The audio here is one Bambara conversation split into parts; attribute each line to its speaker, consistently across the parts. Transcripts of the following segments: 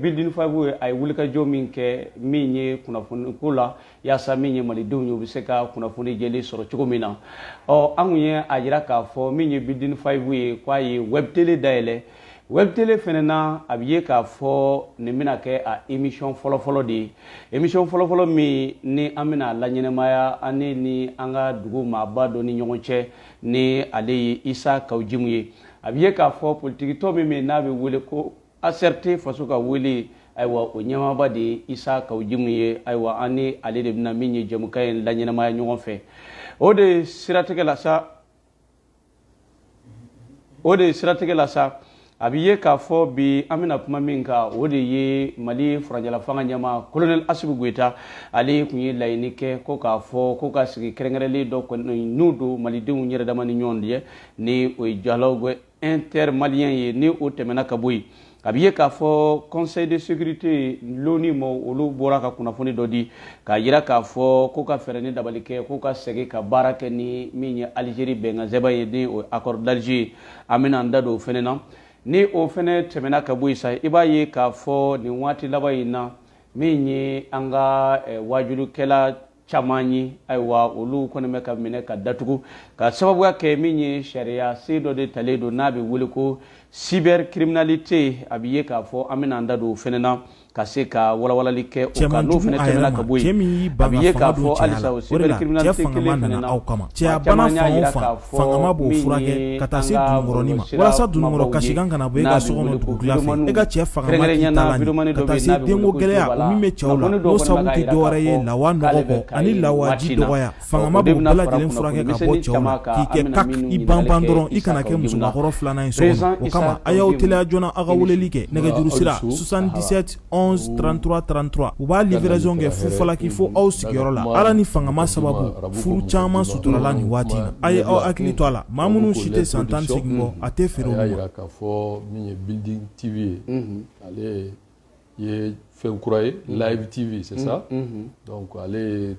Speaker 1: Building 5 ye, a ye wulikajɔ min kɛ min ye kunnafoni ko la, yaasa min ye malidenw ye, u bɛ se ka kunnafoni jɛlen sɔrɔ cogo min na. Ɔ, an kun ye a jira k'a fɔ min ye Building 5 ye, k'a ye web télé dayɛlɛ. Web télé fɛnɛ na, a bɛ ye k'a fɔ nin bɛna kɛ a émission fɔlɔfɔlɔ de ye, émission fɔlɔfɔlɔ min ni an bɛna laɲɛnɛmaya an ni an ka dugu maaba dɔ ni ɲɔgɔn cɛ, ni ale ye Isa Kawu Jimu ye. A bɛ ye k'a fɔ politikitɔ min bɛ yen n'a bɛ wele ko ACRT Faso ka wele, ayiwa, o ɲɛmaaba de ye Isa Kawu Jimu ye. Ayiwa, an ni ale de bɛna min ye jɛmukan in laɲɛnɛmaya ɲɔgɔn fɛ. O de siratigɛ la sa, o de siratigɛ la sa, a bɛ ye k'a fɔ bi an bɛna kuma min kan, o de ye Mali furancɛla fanga ɲɛmaa Colonel Assimi Goïta. Ale tun ye laɲini kɛ ko k'a fɔ ko ka sigi kɛrɛnkɛrɛnlen dɔ kɔni n'u don malidenw yɛrɛ dama ni ɲɔgɔn cɛ, ni o ye dialogue intermalien ye. Ni o tɛmɛna ka bɔ yen, a bɛ ye k'a fɔ Conseil de sécurité l'ONU ma, olu bɔra ka kunnafoni dɔ di k'a jira k'a fɔ ko ka fɛɛrɛ ni dabali kɛ ko ka segin ka baara kɛ ni min ye Algérie bɛnkan sɛbɛn ye, ni o ye accord d'Alger ye. An bɛna an da don o fɛnɛ na. Ni o fɛnɛ tɛmɛna ka bɔ yen sa, i b'a ye k'a fɔ nin waati laban in na, min ye an ka wajulukɛla caman ye, ayiwa, olu kɔni bɛ ka minɛ ka datugu ka sababuya kɛ min ye sariya sen dɔ de talen don n'a bɛ wele ko cybercriminalité. A bɛ ye k'a fɔ an bɛna an da don o fɛnɛ na ka se ka walawalali kɛ o kan. N'o fɛnɛ tɛmɛna ka bɔ yen, a bɛ ye k'a fɔ halisa o cybercriminalité kelen fɛnɛ na,
Speaker 2: aw kama cɛya bana fan o fan, fangama b'o furakɛ ka taa se dununkɔrɔnin ma, walasa dununkɔrɔ kasikan kana bɔ e ka so kɔnɔ dugutila fɛ. E ka cɛ fangama k'i ta la ɲɛ, ka taa se denko gɛlɛya, o min bɛ cɛw la, n'o sababu tɛ dɔwɛrɛ ye lawa nɔgɔ kɔ ani lawaji dɔgɔya. Fangama b'o bɛɛ lajɛlen furakɛ ka bɔ cɛw la, k'i kɛ kak i banban dɔrɔn, i kana kɛ musobakɔrɔ filanan ye so kɔnɔ. O kama, a y'aw teliya joona, aw ka weleli kɛ nɛgɛjuru sira 77 11 33 33. U b'a livraison kɛ fu falaki fo aw sigiyɔrɔ la. Ala ni fangama sababu, furu caman suturala nin waati in na. A ye aw hakili to a la, maa minnu si tɛ san 18 bɔ, a tɛ feere
Speaker 3: olu
Speaker 2: ma.
Speaker 3: A y'a jira k'a fɔ min ye Building TV ye, ale ye fɛn kura ye, live TV, c'est ça. Donc ale ye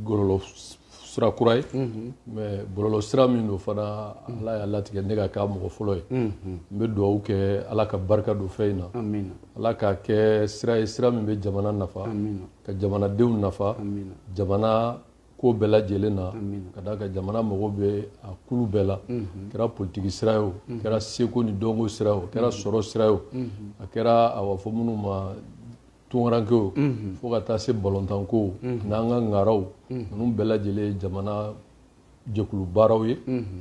Speaker 3: bɔlɔlɔ sira kura ye, mais bɔlɔlɔ sira min don fana, Ala y'a latigɛ ne ka k'a mɔgɔ fɔlɔ ye. N bɛ dugawu kɛ, Ala ka barika don fɛn in na, Ala k'a kɛ sira ye, sira min bɛ jamana nafa, ka jamanadenw nafa, jamana ko bɛɛ lajɛlen na, ka d'a kan jamana mago bɛ a kulu bɛɛ la. A kɛra politiki sira ye o, a kɛra seko ni dɔnko sira ye o, a kɛra sɔrɔ sira ye o, a kɛra a b'a fɔ minnu ma tunkarankew, fo ka taa se balontanko n'an ka ŋaraw, ninnu bɛɛ lajɛlen ye jamana jɛkulu baaraw ye.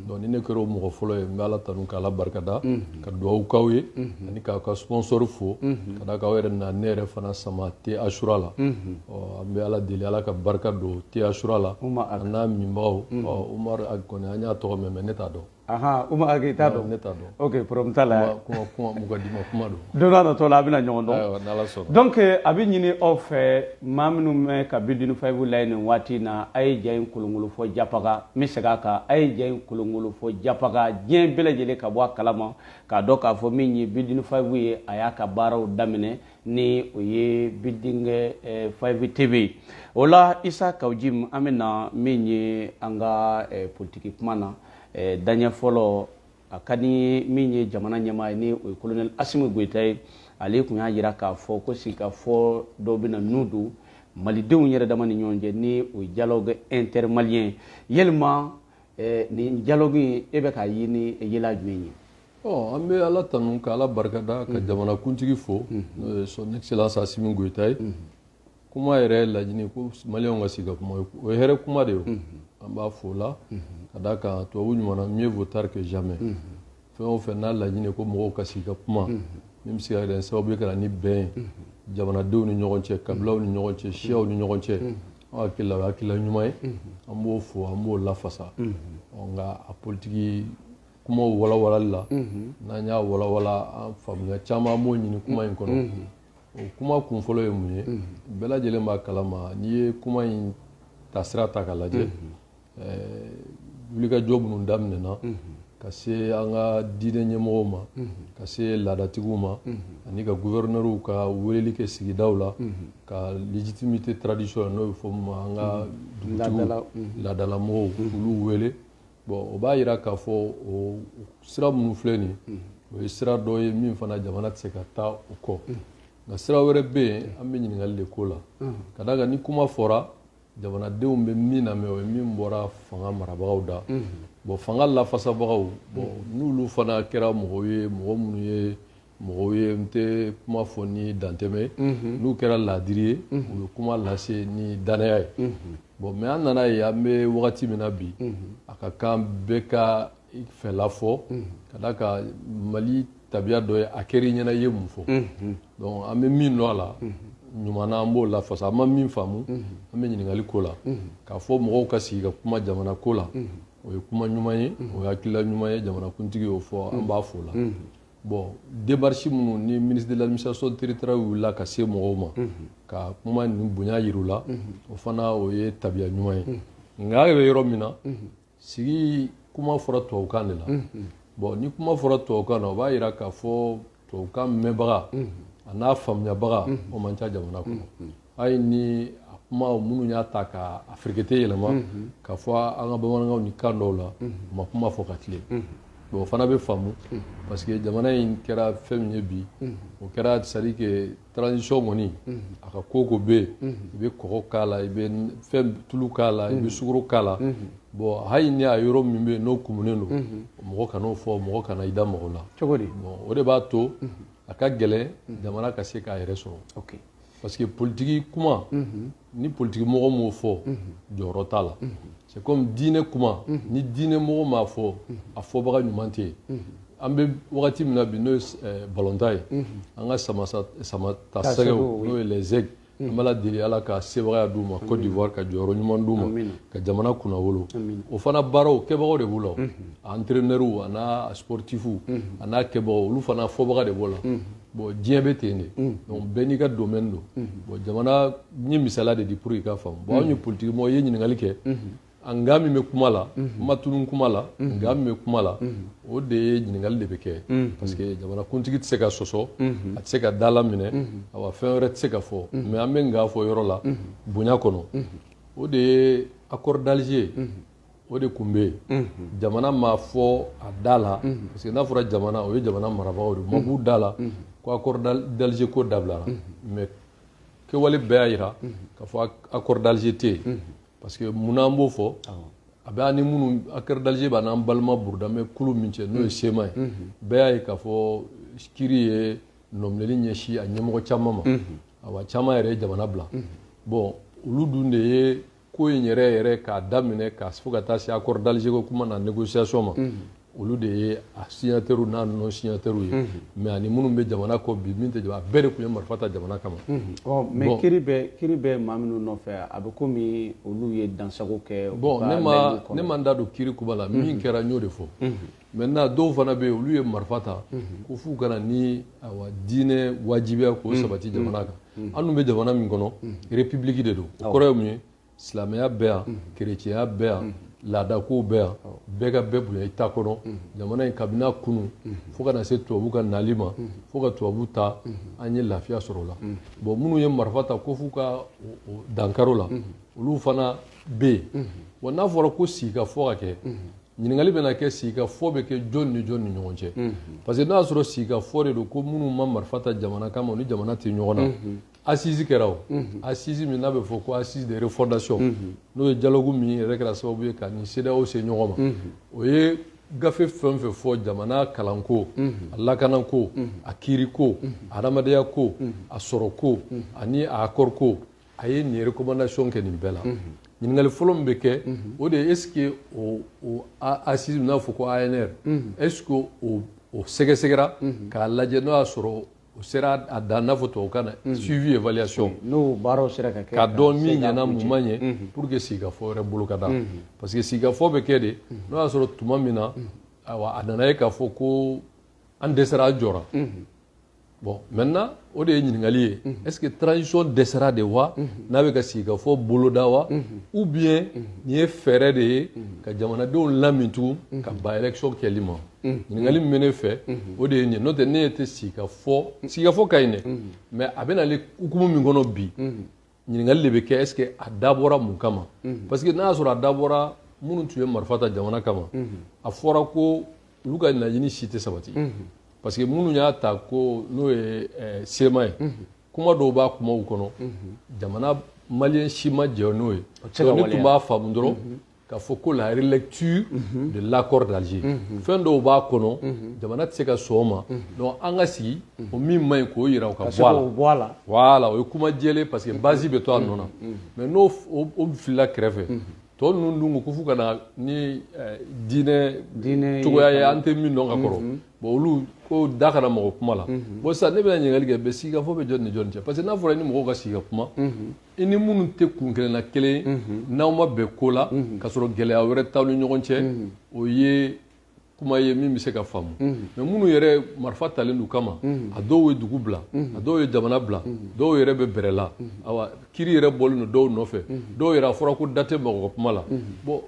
Speaker 3: Donc ni ne kɛra o mɔgɔ fɔlɔ ye, n bɛ Ala tanu k'Ala barikada, ka dugawu k'aw ye ani k'aw ka sponsor fo, ka d'a kan aw yɛrɛ na ne yɛrɛ fana sama thé Asura la. Ɔ, an bɛ Ala deli, Ala ka barika don thé Asura la a n'a minbagaw. Ɔ, Umar kɔni, an y'a tɔgɔ mɛn, mais ne t'a dɔn.
Speaker 1: Ahan, Umar Agi t'a dɔn?
Speaker 3: Ne t'a dɔn.
Speaker 1: Ok, problème t'a la.
Speaker 3: Kuma kuma mɔgɔ di ma kuma don.
Speaker 1: Don n'a nataw la, a bɛna ɲɔgɔn dɔn.
Speaker 3: Ayiwa, n'Ala sɔnna.
Speaker 1: Donc a bɛ ɲini aw fɛ, maa minnu bɛ ka Building 5 layɛ nin waati in na, a ye ja in kolongolo fɔ japaga. N bɛ segin a kan, a ye ja in kolongolo fɔ japaga, diɲɛ bɛɛ lajɛlen ka bɔ a kalama k'a dɔn k'a fɔ min ye Building 5 ye, a y'a ka baaraw daminɛ, ni o ye Building 5 TV ye. O la, Isa Kawu Jim, an bɛna min ye an ka politiki kuma na, daɲɛ fɔlɔ a ka di min ye jamana ɲɛmaa ye, ni o ye Colonel Assimi Goïta ye. Ale tun y'a jira k'a fɔ ko sigikafɔ dɔw bɛna n'u don malidenw yɛrɛ dama ni ɲɔgɔn cɛ, ni o ye dialogue intermalien. Yalima nin dialogue in, e bɛ k'a ye ni yela jumɛn ye?
Speaker 3: Ɔ, an bɛ Ala tanu ka Ala barikada, ka jamanakuntigi fo, n'o ye Son Excellence Assimi Goïta ye. Kuma yɛrɛ laɲini ko maliyɛnw ka sigi ka kuma, o ye hɛrɛ kuma de ye. An b'a fo la, ka d'a kan tubabu ɲuman na, mieux vaut tard que jamais. Fɛn o fɛn n'a laɲini ko mɔgɔw ka sigi ka kuma, min bɛ se ka kɛ sababu ye ka na ni bɛn ye jamanadenw ni ɲɔgɔn cɛ, kabilaw ni ɲɔgɔn cɛ, siyaw ni ɲɔgɔn cɛ, an hakili la o ye hakilila ɲuman ye. An b'o fo, an b'o lafasa. Nka a politiki kumaw walawalali la, n'an y'a walawala, an faamuya caman an b'o ɲini kuma in kɔnɔ. O kuma kun fɔlɔ ye mun ye? Bɛɛ lajɛlen b'a kalama, n'i ye kuma in tasira ta k'a lajɛ, wulikajɔ minnu daminɛna ka se an ka diinɛ ɲɛmɔgɔw ma, ka se laadatigiw ma, ani ka gouverneurs ka weleli kɛ sigidaw la, ka légitimité traditionnelle, n'o bɛ fɔ min ma an ka dugutigiw, laadalamɔgɔw, olu wele. Bon, o b'a yira k'a fɔ o sira minnu filɛ nin ye, o ye sira dɔ ye min fana jamana tɛ se ka taa o kɔ. Nka sira wɛrɛ bɛ yen, an bɛ ɲininkali de ko la, ka d'a kan ni kuma fɔra, jamanadenw bɛ min lamɛn, o ye min bɔra fanga marabagaw da. Bon, fanga lafasabagaw, bon, n'olu fana kɛra mɔgɔw ye, mɔgɔ minnu ye mɔgɔw ye, n tɛ kuma fɔ ni dantɛmɛ ye, n'u kɛra laadiri ye, u bɛ kuma lase ni danaya ye. Bon, mais an nana ye, an bɛ wagati min na bi, a ka kan bɛɛ ka i fɛla fɔ, ka d'a kan Mali tabiya dɔ ye, a kɛra i ɲɛna i ye mun fɔ. Donc an bɛ min dɔn a la ɲuman na, an b'o lafasa. An ma min faamu, an bɛ ɲininkali ko la. K'a fɔ mɔgɔw ka sigi ka kuma jamana ko la, o ye kuma ɲuman ye, o ye hakilila ɲuman ye. Jamanakuntigi y'o fɔ, an b'a fo la. Bon, démarche minnu ni ministre de l'Administration territoriale wulila ka se mɔgɔw ma ka kuma ni bonya yir'u la, o fana o ye tabiya ɲuman ye. Nka a bɛ yɔrɔ min na, sigi kuma fɔra tubabukan de la. Bon, ni kuma fɔra tubabukan na, o b'a yira k'a fɔ tubabukan mɛnbaga a n'a faamuyabaga, o man ca jamana kɔnɔ. Hali ni a kuma minnu y'a ta ka a firikete yɛlɛma k'a fɔ an ka bamanankanw ni kan dɔw la, u ma kuma fɔ ka tilen. Bon, o fana bɛ faamu, parce que jamana in kɛra fɛn min ye bi, o kɛra, c'est à dire que transition kɔni, a ka ko ko bɛ yen, i bɛ kɔgɔ k'a la, i bɛ fɛn tulu k'a la, i bɛ sukaro k'a la. Bon, hali ni a yɔrɔ min bɛ yen n'o kumunen don, mɔgɔ kan'o fɔ, mɔgɔ kana i da mɔgɔ la.
Speaker 1: Cogo di?
Speaker 3: Bon, o de b'a to a ka gɛlɛn jamana ka se k'a yɛrɛ sɔrɔ, parce que politiki kuma, ni politiki mɔgɔ m'o fɔ, jɔyɔrɔ t'a la. C'est comme diinɛ kuma, ni diinɛ mɔgɔ m'a fɔ, a fɔbaga ɲuman tɛ yen. An bɛ wagati min na bi, n'o ye balontan ye, an ka sama ta sɛgɛw, n'o ye les Aigles, an b'a deli Ala ka sebagaya d'u ma Côte d'Ivoire, ka jɔyɔrɔ ɲuman d'u ma, ka jamana kunnawolo. O fana baaraw kɛbagaw de b'u la, a entraîneur a n'a sportif a n'a kɛbagaw, olu fana fɔbaga de b'o la. Bon, diɲɛ bɛ ten de. Donc bɛɛ n'i ka domaine don. Bon, jamana n ye misaliya de di pour i ka faamu. Bon, anw ye politique mɔgɔ, i ye ɲininkali kɛ, a nka min bɛ kuma la, n ma tunun kuma la, nka min bɛ kuma la, o de ye ɲininkali de bɛ kɛ, parce que jamanakuntigi tɛ se ka sɔsɔ, a tɛ se ka dala minɛ, awa fɛn wɛrɛ tɛ se ka fɔ. Mais an bɛ nka fɔ yɔrɔ la bonya kɔnɔ, o de ye accord d'Alger, o de tun bɛ yen. Jamana m'a fɔ a da la, parce que n'a fɔra jamana, o ye jamana marabagaw de ye, ma b'u da la ko accord d'Alger ko dabilara. Mais kɛwale bɛɛ y'a jira k'a fɔ accord d'Alger tɛ yen. Parce que munna an b'o fɔ? A bɛ ani minnu accord d'Alger b'a n'an balima burudamɛ kulu min cɛ, n'o ye CMA ye, bɛɛ y'a ye k'a fɔ kiiri ye nɔminɛli ɲɛsin a ɲɛmɔgɔ caman ma, awa caman yɛrɛ ye jamana bila. Bon, olu dun de ye ko in yɛrɛ yɛrɛ k'a daminɛ ka fo ka taa se accord d'Alger ko kuma na négociation ma, olu de ye a signataire n'a non signataire ye. Mais ani minnu bɛ jamana kɔ bi, min tɛ jamana, a bɛɛ de tun ye marifa ta jamana kama.
Speaker 1: Mais kiiri bɛ maa minnu nɔfɛ, a bɛ komi olu ye dansago kɛ.
Speaker 3: Bon, ne ma n da don kiiri kuma la, min kɛra n y'o de fɔ. Maintenant, dɔw fana bɛ yen, olu ye marifa ta ko f'u kana ni awa diinɛ wajibiya k'o sabati jamana kan. An dun bɛ jamana min kɔnɔ, république de don. O kɔrɔ ye mun ye? Silamɛya bɛ yan, kerecɛnya bɛ yan, laadakow bɛ yan, bɛɛ ka bɛɛ bonya i ta kɔnɔ. Jamana in, kabini a kunu fo ka na se tubabu ka nali ma, fo ka tubabu ta, an ye lafiya sɔrɔ o la. Bon, minnu ye marifa ta ko f'u ka dankari o la, olu fana bɛ yen. Bon, n'a fɔra ko sigikafɔ ka kɛ, ɲininkali bɛna kɛ: sigikafɔ bɛ kɛ jɔn ni jɔn ni ɲɔgɔn cɛ? Parce que n'a y'a sɔrɔ sigikafɔ de don ko minnu ma marifa ta jamana kama, u ni jamana tɛ ɲɔgɔn na, assise kɛra o assise min n'a bɛ fɔ ko assise de refondation, n'o ye dialogue min yɛrɛ kɛra sababu ye ka ni CEDEAO se ɲɔgɔn ma, o ye gafe fɛn fɛn fɔ jamana kalanko, a lakanako, a kiiriko, adamadenya ko, a sɔrɔko ani a accord ko, a ye nin recommandation kɛ nin bɛɛ la. Ɲininkali fɔlɔ min bɛ kɛ, o de ye: est ce que o assise n'a fɔ ko ANR, est ce que o sɛgɛsɛgɛra k'a lajɛ n'o y'a sɔrɔ o sera a dan, n'a fɔ tubabukan na suivi évaluation?
Speaker 1: N'o baaraw sera ka kɛ.
Speaker 3: Ka dɔn min ɲɛna, mun ma ɲɛ, pour que sigikafɔ wɛrɛ bolo ka da. Parce que sigikafɔ bɛ kɛ de n'o y'a sɔrɔ tuma min na, ayiwa, a nana ye k'a fɔ ko an dɛsɛra, an jɔra. Bon, maintenant, o de ye ɲininkali ye: est ce que transition dɛsɛra de wa, n'a bɛ ka sigikafɔ boloda wa, ou bien nin ye fɛɛrɛ de ye ka jamanadenw lamin tugun ka ban élection kɛli ma? Ɲininkali min bɛ ne fɛ, o de ye nin ye. N'o tɛ, ne tɛ sigikafɔ, sigikafɔ ka ɲi dɛ, mais a bɛ nalen hukumu min kɔnɔ bi, ɲininkali de bɛ kɛ: est ce que a dabɔra mun kama? Parce que n'a y'a sɔrɔ a dabɔra minnu tun ye marifa ta jamana kama, a fɔra ko olu ka laɲini si tɛ sabati, parce que minnu y'a ta ko n'o ye CMA ye. Kuma dɔw b'a kumaw kɔnɔ, jamana malien si ma jɛ n'o ye. Donc ne tun b'a faamu dɔrɔn k'a fɔ ko la relecture de l'accord d'Alger, fɛn dɔw b'a kɔnɔ, jamana tɛ se ka sɔn o ma. Donc an ka sigi, o min man ɲi, k'o yira, o ka bɔ a la. Voilà, o ye kuma jɛlen, parce que base bɛ to a nɔ na. Mais n'o o filila kɛrɛfɛ, tɔ ninnu dun ko f'u ka na ni diinɛ cogoya ye an tɛ min dɔn ka kɔrɔ. Bon, olu ko da kana mɔgɔ kuma la. Bon, sisan ne bɛna ɲininkali kɛ bɛ, sigikafɔ bɛ jɔn ni jɔn cɛ? Parce que n'a fɔra i ni mɔgɔw ka sigi ka kuma, i ni minnu tɛ kun kelenna kelen, n'aw ma bɛn ko la, ka sɔrɔ gɛlɛya wɛrɛ t'aw ni ɲɔgɔn cɛ, o ye kuma ye min bɛ se ka faamu. Mais minnu yɛrɛ marifa talen d'u kama, a dɔw ye dugu bila, a dɔw ye jamana bila, dɔw yɛrɛ bɛ bɛrɛ la, awa kiiri yɛrɛ bɔlen don dɔw nɔfɛ, dɔw yɛrɛ a fɔra ko da tɛ mɔgɔ ka kuma la. Bon,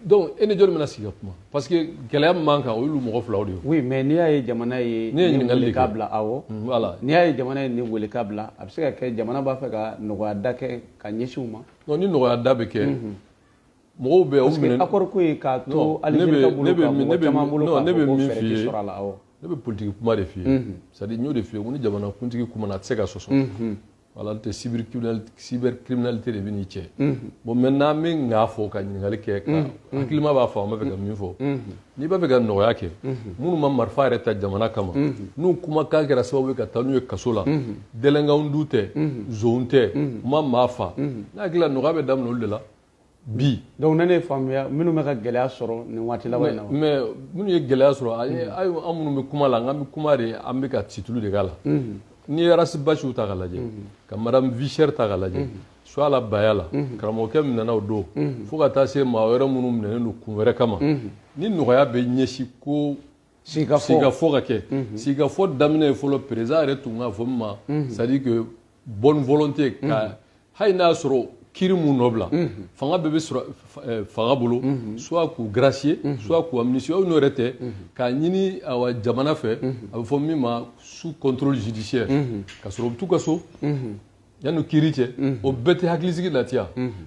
Speaker 3: donc e ni jɔnni bɛna sigi ka kuma? Parce que gɛlɛya min b'an kan, o y'olu mɔgɔ filaw de ye.
Speaker 1: Oui, mais n'i y'a ye jamana ye
Speaker 3: Ne ye ɲininkali de
Speaker 1: kɛ bila, awɔ.
Speaker 3: Voilà.
Speaker 1: N'i y'a ye jamana ye nin wele ka bila, a bɛ se ka kɛ jamana b'a fɛ ka nɔgɔya da kɛ ka ɲɛsin u ma.
Speaker 3: Non, ni nɔgɔya da bɛ kɛ, mɔgɔw bɛ
Speaker 1: o minɛ. Parce que accord ko ye k'a to Algérie ka bolo kan, mɔgɔ caman bolo k'a fɔ ko fɛɛrɛ tɛ sɔrɔ a la, awɔ.
Speaker 3: Ne bɛ politique kuma de f'i ye. C'est à dire, n y'o de f'i ye ko ni jamana kuntigi kumana, a tɛ se ka sɔsɔ. Voilà, tɛ cybercriminalité de bɛ n'i cɛ. Bon, maintenant an bɛ nka fɔ ka ɲininkali kɛ, ka hakilima b'a fɔ an b'a fɛ ka min fɔ. N'i b'a fɛ ka nɔgɔya kɛ, minnu ma marifa yɛrɛ ta jamana kama, n'u kumakan kɛra sababu ye ka taa n'u ye kaso la, délinquant du tɛ, zon tɛ, u ma maa fa, ne hakili la nɔgɔya bɛ daminɛ olu de la bi.
Speaker 1: Donc ne ye faamuya, minnu bɛ ka gɛlɛya sɔrɔ nin waati laban in na.
Speaker 3: Mais minnu ye gɛlɛya sɔrɔ, ayi, an minnu bɛ kuma la, an bɛ kuma de, an bɛ ka situlu de k'a la. N'i ye Ras Bath ta k'a lajɛ, ka madame Vie Chère ta k'a lajɛ, Suala Bayala, karamɔgɔkɛ min nana o don, fo ka taa se maa wɛrɛ minnu minɛnen don kun wɛrɛ kama, ni nɔgɔya bɛ ɲɛsin ko sigikafɔ ka kɛ. Sigikafɔ daminɛ ye fɔlɔ, président yɛrɛ tun k'a fɔ min ma, c'est à dire que bonne volonté, ka hali n'a y'a sɔrɔ kiiri mun nɔ bila, fanga bɛɛ bɛ sɔrɔ fanga bolo, soit k'u gracier, soit k'u amnistier, n'o yɛrɛ tɛ, k'a ɲini awa jamana fɛ, a bɛ fɔ min ma sous contrôle judiciaire, ka sɔrɔ u bɛ t'u ka so yanni kiiri cɛ. O bɛɛ tɛ hakilisigi nati yan,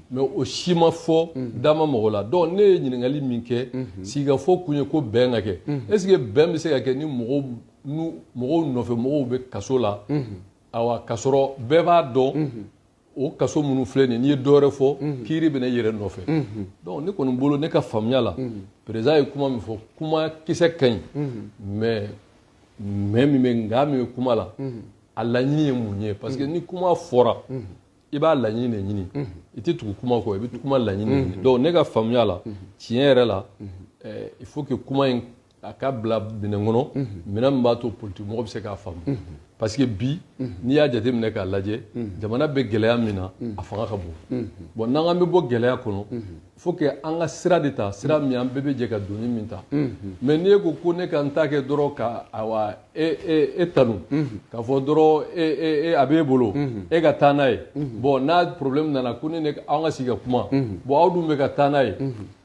Speaker 3: mais o si ma fɔ, da ma mɔgɔ la. Donc ne ye ɲininkali min kɛ, sigikafɔ kun ye ko bɛn ka kɛ. Est ce que bɛn bɛ se ka kɛ ni mɔgɔw mɔgɔw nɔfɛ mɔgɔw bɛ kaso la, awa ka sɔrɔ bɛɛ b'a dɔn o kaso minnu filɛ nin ye, n'i ye dɔ wɛrɛ fɔ, kiiri bɛ na i yɛrɛ nɔfɛ? Donc ne kɔni bolo, ne ka faamuya la, président ye kuma min fɔ, kuma kisɛ ka ɲi, mais min bɛ nka min bɛ kuma la, a laɲini ye mun ye? Parce que ni kuma fɔra, i b'a laɲini de ɲini, i tɛ tugu kuma kɔ, i bɛ kuma laɲini de ɲini. Donc ne ka faamuya la, tiɲɛ yɛrɛ la, il faut que kuma in a ka bila minɛn kɔnɔ, minɛn min b'a to politique mɔgɔ bɛ se k'a faamu. Parce que bi, n'i y'a jateminɛ k'a lajɛ, jamana bɛ gɛlɛya min na, a fanga ka bon. Bon, n'an k'an bɛ bɔ gɛlɛya kɔnɔ, il faut que an ka sira de ta, sira min an bɛɛ bɛ jɛ ka doni min ta. Mais n'i e ko ko ne ka n ta kɛ dɔrɔn ka awa e e e tanu k'a fɔ dɔrɔn e e e a b'e bolo, e ka taa n'a ye. Bon, n'a problème nana ko ne an ka sigi ka kuma, bon, aw dun bɛ ka taa n'a ye,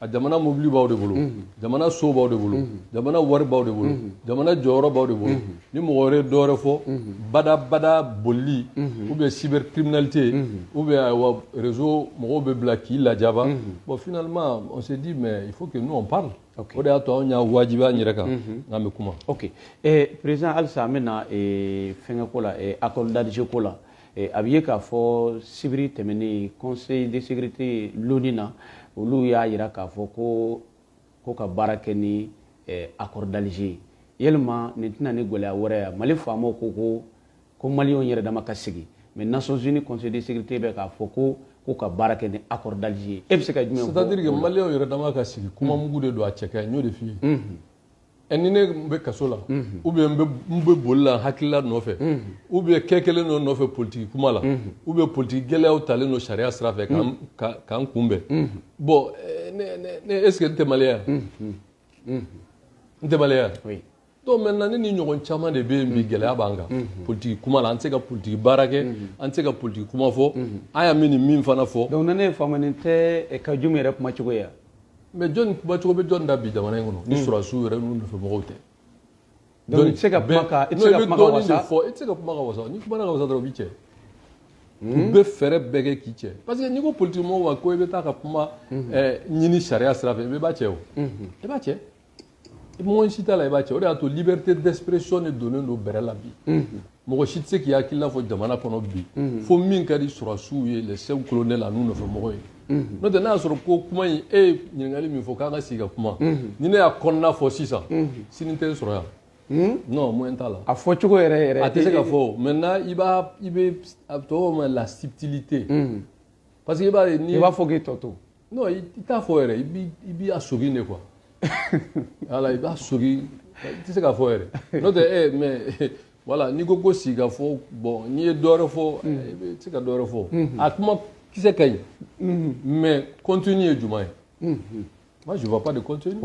Speaker 3: a jamana mobili b'aw de bolo, jamana so b'aw de bolo, jamana wari b'aw de bolo, jamana jɔyɔrɔ b'aw de bolo. Ni mɔgɔ wɛrɛ ye dɔ wɛrɛ fɔ, bada bada bolili ou bien cybercriminalité ou bien ayiwa réseau mɔgɔw bɛ bila k'i lajaba. Bon, finalement on s'est dit, mais il faut que nous on parle. O de y'a to anw y'a wajibiya an yɛrɛ kan n'an bɛ kuma.
Speaker 1: Ok, président, halisa an bɛna fɛnkɛ ko la, accord d'Alger ko la. A bɛ ye k'a fɔ sibiri tɛmɛnen, conseil de sécurité loni na, olu y'a yira k'a fɔ ko ka baara kɛ ni accord d'Alger ye. Yalima nin tɛna ni gɛlɛya wɛrɛ ye? Mali faamaw ko maliyɛnw yɛrɛ dama ka sigi, mais Nations Unies conseil de sécurité bɛ k'a fɔ ko ka baara kɛ ni accord d'Alger ye. E bɛ se ka jumɛn fɔ?
Speaker 3: C'est à dire que maliyɛnw yɛrɛ dama ka sigi, kuma mugu de don, a cɛ ka ɲi, n y'o de f'i ye. Ɛ, ni ne bɛ kaso la, ou bien n bɛ boli la hakilila nɔfɛ, ou bien kɛ kelen dɔ nɔfɛ politique kuma la, ou bien politique gɛlɛyaw talen don sariya sira fɛ k'an kunbɛn. Bon, ne est ce que n tɛ maliyɛn ye? N tɛ maliyɛn ye?
Speaker 1: Oui.
Speaker 3: Donc maintenant, ne ni ɲɔgɔn caman de bɛ yen bi, gɛlɛya b'an kan politique kuma la, an tɛ se ka politique baara kɛ, an tɛ se ka politique kuma fɔ, an y'a min ni min fana fɔ.
Speaker 1: Donc ne ye faamu, nin tɛ Kajumu yɛrɛ kuma cogo ye.
Speaker 3: Mais jɔnni kumacogo bɛ jɔnni da bi jamana in kɔnɔ ni sɔrɔdasiw yɛrɛ n'u nɔfɛ mɔgɔw tɛ?
Speaker 1: Donc i tɛ se ka kuma ka i tɛ se ka kuma ka wasa.
Speaker 3: Fɔ i tɛ se ka kuma ka wasa. N'i kumana ka wasa dɔrɔn, u b'i cɛ, u bɛ fɛɛrɛ bɛɛ kɛ k'i cɛ. Parce que n'i ko politique mɔgɔw ma ko i bɛ taa ka kuma ɲini sariya sira fɛ, i b'a cɛ o, i b'a cɛ, mɔgɔ si t'a la, i b'a cɛ. O de y'a to liberté d'expression de donnen don bɛrɛ la bi. Mɔgɔ si tɛ se k'i hakilina fɔ jamana kɔnɔ bi fo min ka di sɔrɔdasiw ye, les chefs colonels an'u nɔfɛmɔgɔw ye. N'o tɛ, n'a y'a sɔrɔ ko kuma in, e ye ɲininkali min fɔ k'an ka sigi ka kuma, ni ne y'a kɔnɔna fɔ sisan, sini tɛ n sɔrɔ yan. Non, moyen t'a la.
Speaker 1: A fɔ cogo yɛrɛ yɛrɛ.
Speaker 3: A tɛ se ka fɔ. Maintenant, i b'a i bɛ a tɔgɔ ma la subtilité, parce que i b'a ye ni
Speaker 1: I b'a fɔ k'i tɔ to.
Speaker 3: Non, i t'a fɔ yɛrɛ, i bi a sogi de quoi. Voilà, i b'a sogi, i tɛ se k'a fɔ yɛrɛ. N'o tɛ mais voilà, n'i ko sigi ka fɔ, bon, n'i ye dɔ wɛrɛ fɔ, i bɛ se ka dɔ wɛrɛ fɔ. A kuma kisɛ ka ɲi, mais contenu ye jumɛn ye? Moi, je vois pas de contenu.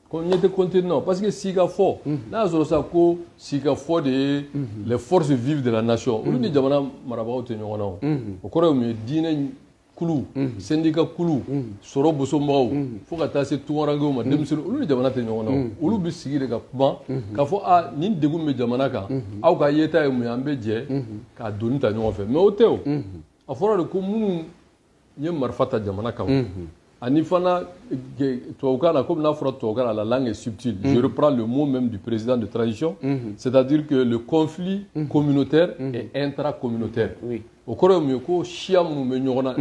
Speaker 3: Ko ɲɛ tɛ contenu na, parce que sigikafɔ, n'a y'a sɔrɔ sa ko sigikafɔ de ye les forces vives de la nation, olu ni jamana marabagaw tɛ ɲɔgɔn na. O o kɔrɔ ye mun ye? Diinɛ kulu, syndicat kulu, sɔrɔ bosonbagaw, fo ka taa se tunkarankew ma, denmisɛnnin, olu ni jamana tɛ ɲɔgɔn na. Olu bɛ sigi de ka kuma k'a fɔ: a nin degun bɛ jamana kan, aw ka yeta ye mun ye? An bɛ jɛ k'a doni ta ɲɔgɔn fɛ. Mais o tɛ. O a fɔra de ko minnu ye marifa ta jamana kama, ani fana tubabukan na, comme n'a fɔra tubabukan na, la langue est subtile. Je reprends le mot même du président de transition, c'est-à-dire que le conflit communautaire est intracommunautaire. O kɔrɔ ye mun ye? Ko siya minnu bɛ ɲɔgɔn na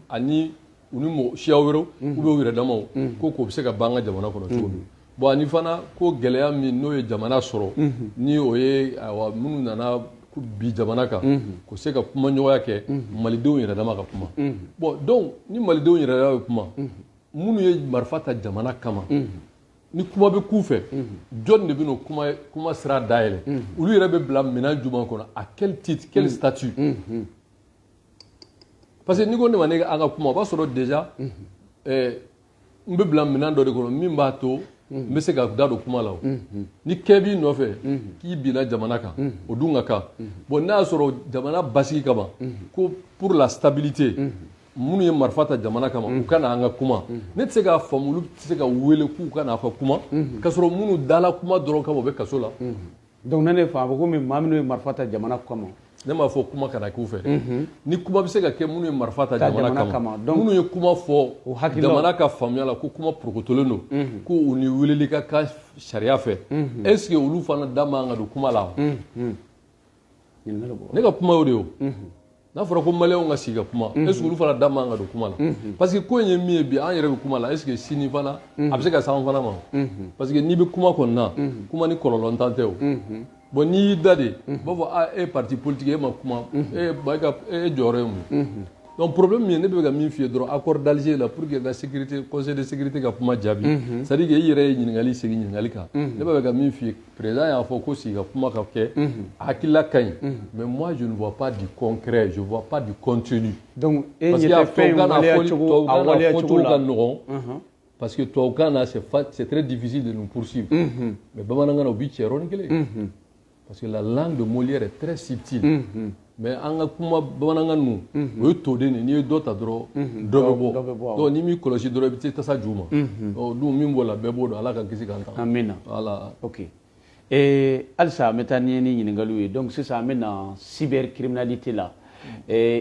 Speaker 3: ani u ni mɔgɔ siya wɛrɛw ou bien u yɛrɛ damaw, ko k'o bɛ se ka ban an ka jamana kɔnɔ cogo min. Bon, ani fana ko gɛlɛya min n'o ye jamana sɔrɔ, ni o ye ayiwa minnu nana bi jamana kan, k'o se ka kumaɲɔgɔnya kɛ, malidenw yɛrɛ dama ka kuma. Bon, donc ni malidenw yɛrɛ dama bɛ kuma, minnu ye marifa ta jamana kama, ni kuma bɛ k'u fɛ, jɔn de bɛ n'o kuma sira dayɛlɛ? Olu yɛrɛ bɛ bila minɛn jumɛn kɔnɔ? À quel titre, quel statut? Parce que n'i ko ne ma ne an ka kuma, o b'a sɔrɔ déjà n bɛ bila minɛn dɔ de kɔnɔ min b'a to n bɛ se ka da don kuma la. O ni kɛ b'i nɔfɛ k'i binna jamana kan, o dun ka kan. Bon, n'a y'a sɔrɔ jamana basigi kama, ko pour la stabilité, minnu ye marifa ta jamana kama, u ka na an ka kuma, ne tɛ se k'a faamu olu tɛ se ka wele k'u ka na ka kuma, k'a sɔrɔ minnu dala kuma dɔrɔn kama, u bɛ kaso la.
Speaker 1: Donc ne ne fa a fɔ komi maa minnu ye marifa ta jamana kama.
Speaker 3: Ne m'a fɔ kuma kana k'u fɛ. Ni kuma bɛ se ka kɛ minnu ye marifa ta jamana kama,
Speaker 1: Donc
Speaker 3: minnu ye kuma fɔ
Speaker 1: o hakililaw
Speaker 3: jamana ka faamuya la ko kuma porokotolen don, ko u ni weleli ka kan sariya fɛ, est ce que olu fana da man ka don kuma la wa?
Speaker 1: Ɲininkali bɔra.
Speaker 3: Ne ka kuma y'o de ye. O n'a fɔra ko maliyɛnw ka sigi ka kuma, est ce que olu fana da man ka don kuma la? Parce que ko in ye min ye bi, an yɛrɛ bɛ kuma la, est ce que sini fana a bɛ se ka s'an fana ma? Parce que n'i bɛ kuma kɔni na, kuma ni kɔlɔlɔntan tɛ. O bon, n'i y'i da de, u b'a fɔ: a e parti politique, e ma kuma, e ba e ka e jɔyɔrɔ ye mun ye? Donc problème min ye, ne bɛ ka min f'i ye dɔrɔn, accord d'Alger la, pour que ka sécurité, conseil de sécurité ka kuma jaabi, c'est à dire que i yɛrɛ ye ɲininkali segin ɲininkali kan, ne b'a fɛ ka min f'i ye, président y'a fɔ ko sigi ka kuma ka kɛ, hakilila ka ɲi, mais moi, je ne vois pas du concret, je vois pas du contenu.
Speaker 1: Donc e
Speaker 3: Parce
Speaker 1: ɲɛ
Speaker 3: que
Speaker 1: tɛ fɛn in
Speaker 3: tubabukan na
Speaker 1: waleya
Speaker 3: fɔli
Speaker 1: cogo a
Speaker 3: tubabukan na
Speaker 1: waleya cogo
Speaker 3: fɔcogo ka
Speaker 1: la.
Speaker 3: nɔgɔn, parce que tubabukan na, c'est très difficile de nous poursuivre, mais bamanankan na, u b'i cɛ yɔrɔnin kelen, parce que la langue de Molière est très subtile. Mais an ka kuma bamanankan ninnu, o ye toden de ye. N'i ye dɔ ta dɔrɔn, dɔ bɛ
Speaker 1: dɔ bɛ bɔ,
Speaker 3: bɔ.
Speaker 1: Awɔ.
Speaker 3: Donc n'i m'i kɔlɔsi dɔrɔn, i bɛ tasa ju ma. O dun min b'o la, bɛɛ b'o dɔn. Ala ka kisi k'an ta.
Speaker 1: Amina.
Speaker 3: Voilà.
Speaker 1: Ok, halisa an bɛ taa ni ɲininkaliw ye. Donc sisan an bɛ na cybercriminalité la.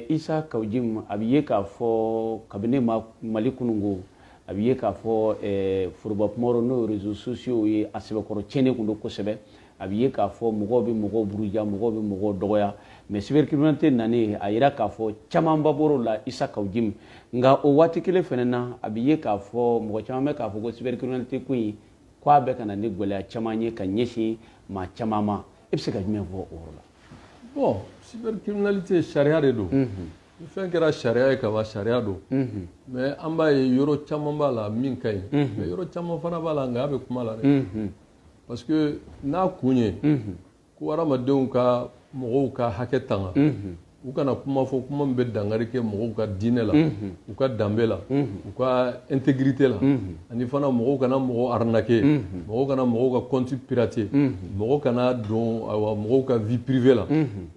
Speaker 1: Issa Kaou Djim, a bɛ ye k'a fɔ kabini ma Mali kununko, a bɛ ye k'a fɔ foroba kuma n'o ye réseaux sociaux ye, a sɛbɛkɔrɔ tiɲɛnen tun don kosɛbɛ. A bɛ ye k'a fɔ mɔgɔw bɛ mɔgɔw buruja, mɔgɔw bɛ mɔgɔw dɔgɔya, mais cybercriminalité nanen, a yira k'a fɔ camanba bɔr'o la, Issa Kaou Djim. Nka o waati kelen fɛnɛ na, a bɛ ye k'a fɔ mɔgɔ caman bɛ k'a fɔ ko cybercriminalité ko in, k'a bɛ ka na ni gɛlɛya caman ye ka ɲɛsin maa caman ma. E bɛ se ka jumɛn fɔ o yɔrɔ la?
Speaker 3: Bon, cybercriminalité, sariya de don. Ni fɛn kɛra sariya ye kaban, sariya don. Mais an b'a ye yɔrɔ caman b'a la min ka ɲi, mais yɔrɔ caman fana b'a la, nka a bɛ kuma la dɛ, parce que n'a kun ye ko hadamadenw ka mɔgɔw ka hakɛ tanga, u kana kuma fɔ kuma min bɛ dankari kɛ mɔgɔw ka diinɛ la, u ka danbe la, u ka intégrité la, ani fana mɔgɔw kana mɔgɔw arnaquer, mɔgɔw kana mɔgɔw ka compte pirater, mɔgɔw kana don ayiwa mɔgɔw ka vie privée la,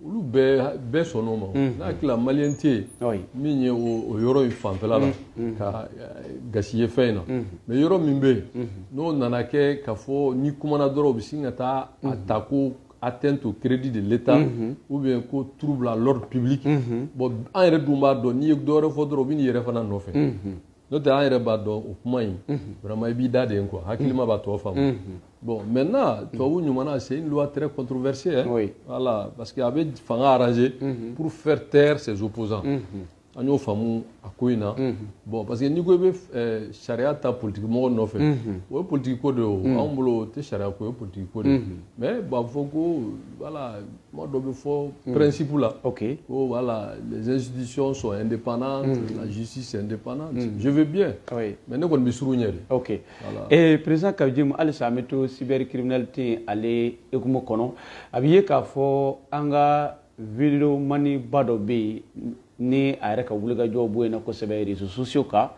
Speaker 3: olu bɛɛ sɔnn'o ma. N'a hakili la, maliyɛn tɛ yen min ye o yɔrɔ in fanfɛla la ka gasi ye fɛn in na. Mais yɔrɔ min bɛ yen n'o nana kɛ k'a fɔ n'i kumana dɔrɔn, u bɛ sin ka taa a ta ko atteinte au crédit de l'État ou bien ko trouble à l'ordre public. Bon, an yɛrɛ dun b'a dɔn, n'i ye dɔ wɛrɛ fɔ dɔrɔn, u bɛ n'i yɛrɛ fana nɔfɛ. N'o tɛ, an yɛrɛ b'a dɔn, o kuma in vraiment, i b'i da de ye quoi, hakilima b'a tɔ faamu. Bon, maintenant, tubabu ɲuman, c'est une loi très controversée, hein?
Speaker 1: Oui.
Speaker 3: Voilà, parce que a bɛ fanga arranger pour faire taire ses opposants. An y'o faamu a ko in na. Bon, parce que n'i ko i bɛ sariya ta politique mɔgɔ nɔfɛ, o ye politique ko de ye. O anw bolo, o tɛ sariya ko, o ye politique ko de ye. Mais b'a fɔ ko voilà, kuma dɔ bɛ fɔ principe la, ko voilà, les institutions sont indépendantes, la justice est indépendante, je veux bien, mais ne kɔni bɛ siran ɲɛ de. Voilà.
Speaker 1: Eh, président Kaou Djim, halisa an bɛ to cybercriminalité ale hukumu kɔnɔ. A bɛ ye k'a fɔ an ka vidéoman ba dɔ bɛ yen ni a yɛrɛ ka wulikajɔw bɔ yen na kosɛbɛ réseaux sociaux kan,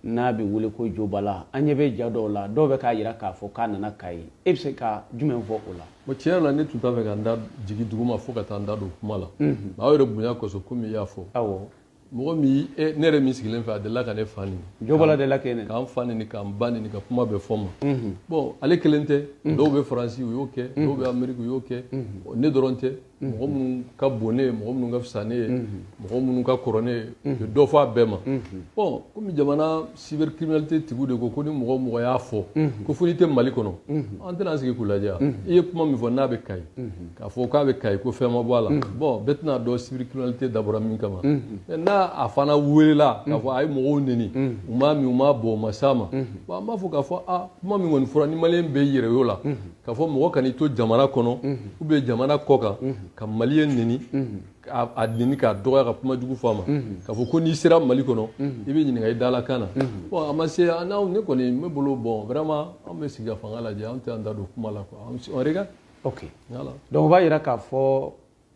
Speaker 1: n'a bɛ wele ko Jobala. An ɲɛ bɛ ja dɔw la, dɔw bɛ k'a jira k'a fɔ k'a nana Kayi. E bɛ se ka jumɛn fɔ o la?
Speaker 3: Bon, tiɲɛ yɛrɛ la, ne tun t'a fɛ ka n da jigin dugu ma fo ka taa n da don kuma la, mais aw yɛrɛ bonya kosɔn, komi i y'a fɔ, mɔgɔ min ne yɛrɛ min sigilen fɛ, a delila ka ne fa neni.
Speaker 1: Jobala delila k'e neni?
Speaker 3: K'an fa neni, k'an ba neni, ka kuma bɛɛ fɔ n ma. Bon, ale kelen tɛ, dɔw bɛ Faransi, u y'o kɛ, dɔw bɛ Amérique, u y'o kɛ. Ne dɔrɔn tɛ, mɔgɔ minnu ka bon ne ye, mɔgɔ minnu ka fisa ne ye, mɔgɔ minnu ka kɔrɔ ne ye, u bɛ dɔ fɔ a bɛɛ ma. Bon, komi jamana cybercriminalité tigiw de ko ko ni mɔgɔ o mɔgɔ y'a fɔ ko fo n'i tɛ Mali kɔnɔ, an tɛna sigi k'u lajɛ. I ye kuma min fɔ n'a bɛ Kayi, k'a fɔ k'a bɛ Kayi, ko fɛn ma bɔ a la, bon, bɛɛ tɛna dɔn cybercriminalité dabɔra min kama. Mais n'a a fana welela k'a fɔ a ye mɔgɔw neni, u m'a min, u m'a bɔ, u ma s'a ma, bon, an b'a fɔ k'a fɔ a kuma min kɔni fɔra, ni maliyɛn bɛɛ y'i yɛrɛ y'o la, k'a fɔ mɔgɔ kan'i to jamana kɔnɔ ou bien jamana kɔ kan ka maliyɛn neni, a neni k'a dɔgɔya, ka kuma jugu fɔ a ma, k'a fɔ ko n'i sera Mali kɔnɔ, i bɛ ɲininka i dalakan na. Bon, a ma se an n'anw, ne kɔni ne bolo, bon, vraiment, an bɛ sigi ka fanga lajɛ, an tɛ an da don kuma la quoi, on regarde. Voilà.
Speaker 1: Donc o b'a jira k'a fɔ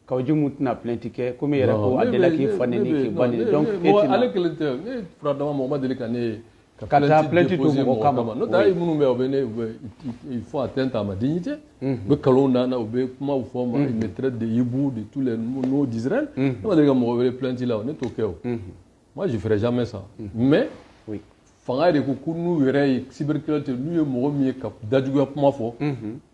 Speaker 1: Kaou Djim tɛna plainte kɛ, komi i yɛrɛ ko a delila k'i fa neni, k'i ba neni, donc e tɛna.
Speaker 3: Ale kelen tɛ, ne fura dama, mɔgɔ ma deli ka ne ye
Speaker 1: ka taa plainte to mɔgɔ kama.
Speaker 3: N'o tɛ, hali minnu bɛ yen, u bɛ ne u bɛ ils font atteinte à ma dignité, u bɛ nkalon da n na, u bɛ kumaw fɔ n ma, ils me traitent de hibou, de tous les noms d'Israël. Ne ma deli ka mɔgɔ wele plainte la, ne t'o kɛ o. Moi, je ferai jamais ça. Mais fanga de ko ko n'u yɛrɛ ye cybercriminalité, n'u ye mɔgɔ min ye ka dajuguya kuma fɔ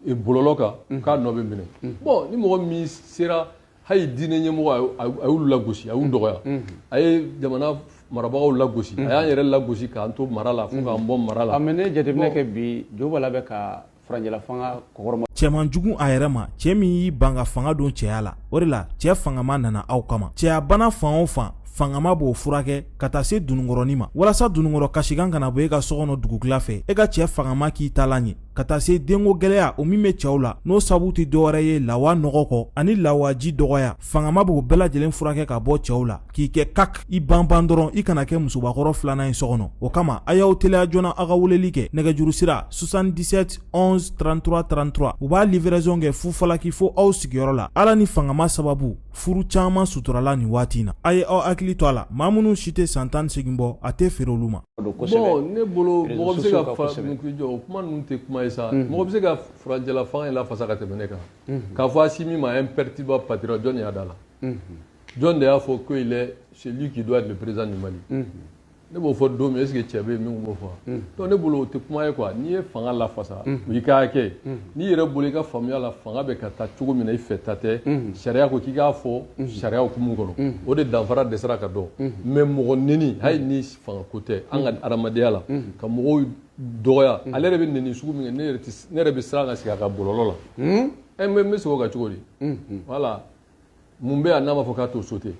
Speaker 3: bɔlɔlɔ kan, k'a nɔ bɛ minɛ. Bon, ni mɔgɔ min sera hali diinɛ ɲɛmɔgɔ, a y'olu lagosi, a y'u dɔgɔya, a ye jamana marabagaw lagosi, a y'an yɛrɛ lagosi k'an to mara la fo k'an bɔ mara la.
Speaker 1: Mais ne ye jateminɛ kɛ bi, Jobala bɛ ka furancɛla fanga kɔkɔrɔma.
Speaker 2: Cɛman jugu a yɛrɛ ma, cɛ min y'i ban ka fanga don cɛya la, o de la cɛ fangama nana aw kama. Cɛyabana fan o fan, fangama b'o furakɛ ka taa se dununkɔrɔnin ma, walasa dununkɔrɔ kasikan kana bɔ e ka so kɔnɔ dugukila fɛ, e ka cɛ fangama k'i ta la ɲɛ, ka taa se denko gɛlɛya o min bɛ cɛw la, n'o sabu tɛ dɔwɛrɛ ye lawa nɔgɔ kɔ ani lawaji dɔgɔya. Fangama b'o bɛɛ lajɛlen furakɛ ka bɔ cɛw la, k'i kɛ kak i banban dɔrɔn, i kana kɛ musobakɔrɔ filanan ye so kɔnɔ. O kama, a y'aw teliya joona, aw ka weleli kɛ nɛgɛjuru sira 77 11 33 33. U b'a livraison kɛ fufalaki fo aw sigiyɔrɔ la. Ala ni fangama sababu, furu caman suturala nin waati in na. A ye aw hakili to a la, maa minnu si tɛ san 18 bɔ, a tɛ feere olu ma.
Speaker 3: Bon, ne bolo, mɔgɔ bɛ se ka fa jɔ, o kuma ninnu tɛ kuma ye sa. Mɔgɔ bɛ se ka furancɛla fanga in lafasa ka tɛmɛ ne kan, k'a fɔ Assimi ma imperturbable patriote? Jɔn de y'a da la? Jɔn de y'a fɔ ko il est celui qui doit être le président du Mali? Ne b'o fɔ don min, est ce que cɛ bɛ yen min b'o fɔ? Donc ne bolo, o tɛ kuma ye quoi. N'i ye fanga lafasa, o y'i ka hakɛ ye. N'i yɛrɛ bolo, i ka faamuya la, fanga bɛ ka taa cogo min na, i fɛ ta tɛ, sariya ko k'i k'a fɔ sariya hukumu kɔnɔ, o de danfara dɛsɛra ka dɔn. Mais mɔgɔ neni, hali ni fanga ko tɛ, an ka adamadenya la, ka mɔgɔw dɔgɔya, ale yɛrɛ bɛ neni sugu min kɛ, ne yɛrɛ bɛ siran ka sigi a ka bɔlɔlɔ la. Ɛ, n bɛ segin o kan cogo di? Voilà, mun bɛ yan n'a ma fɔ k'a t'o sauter?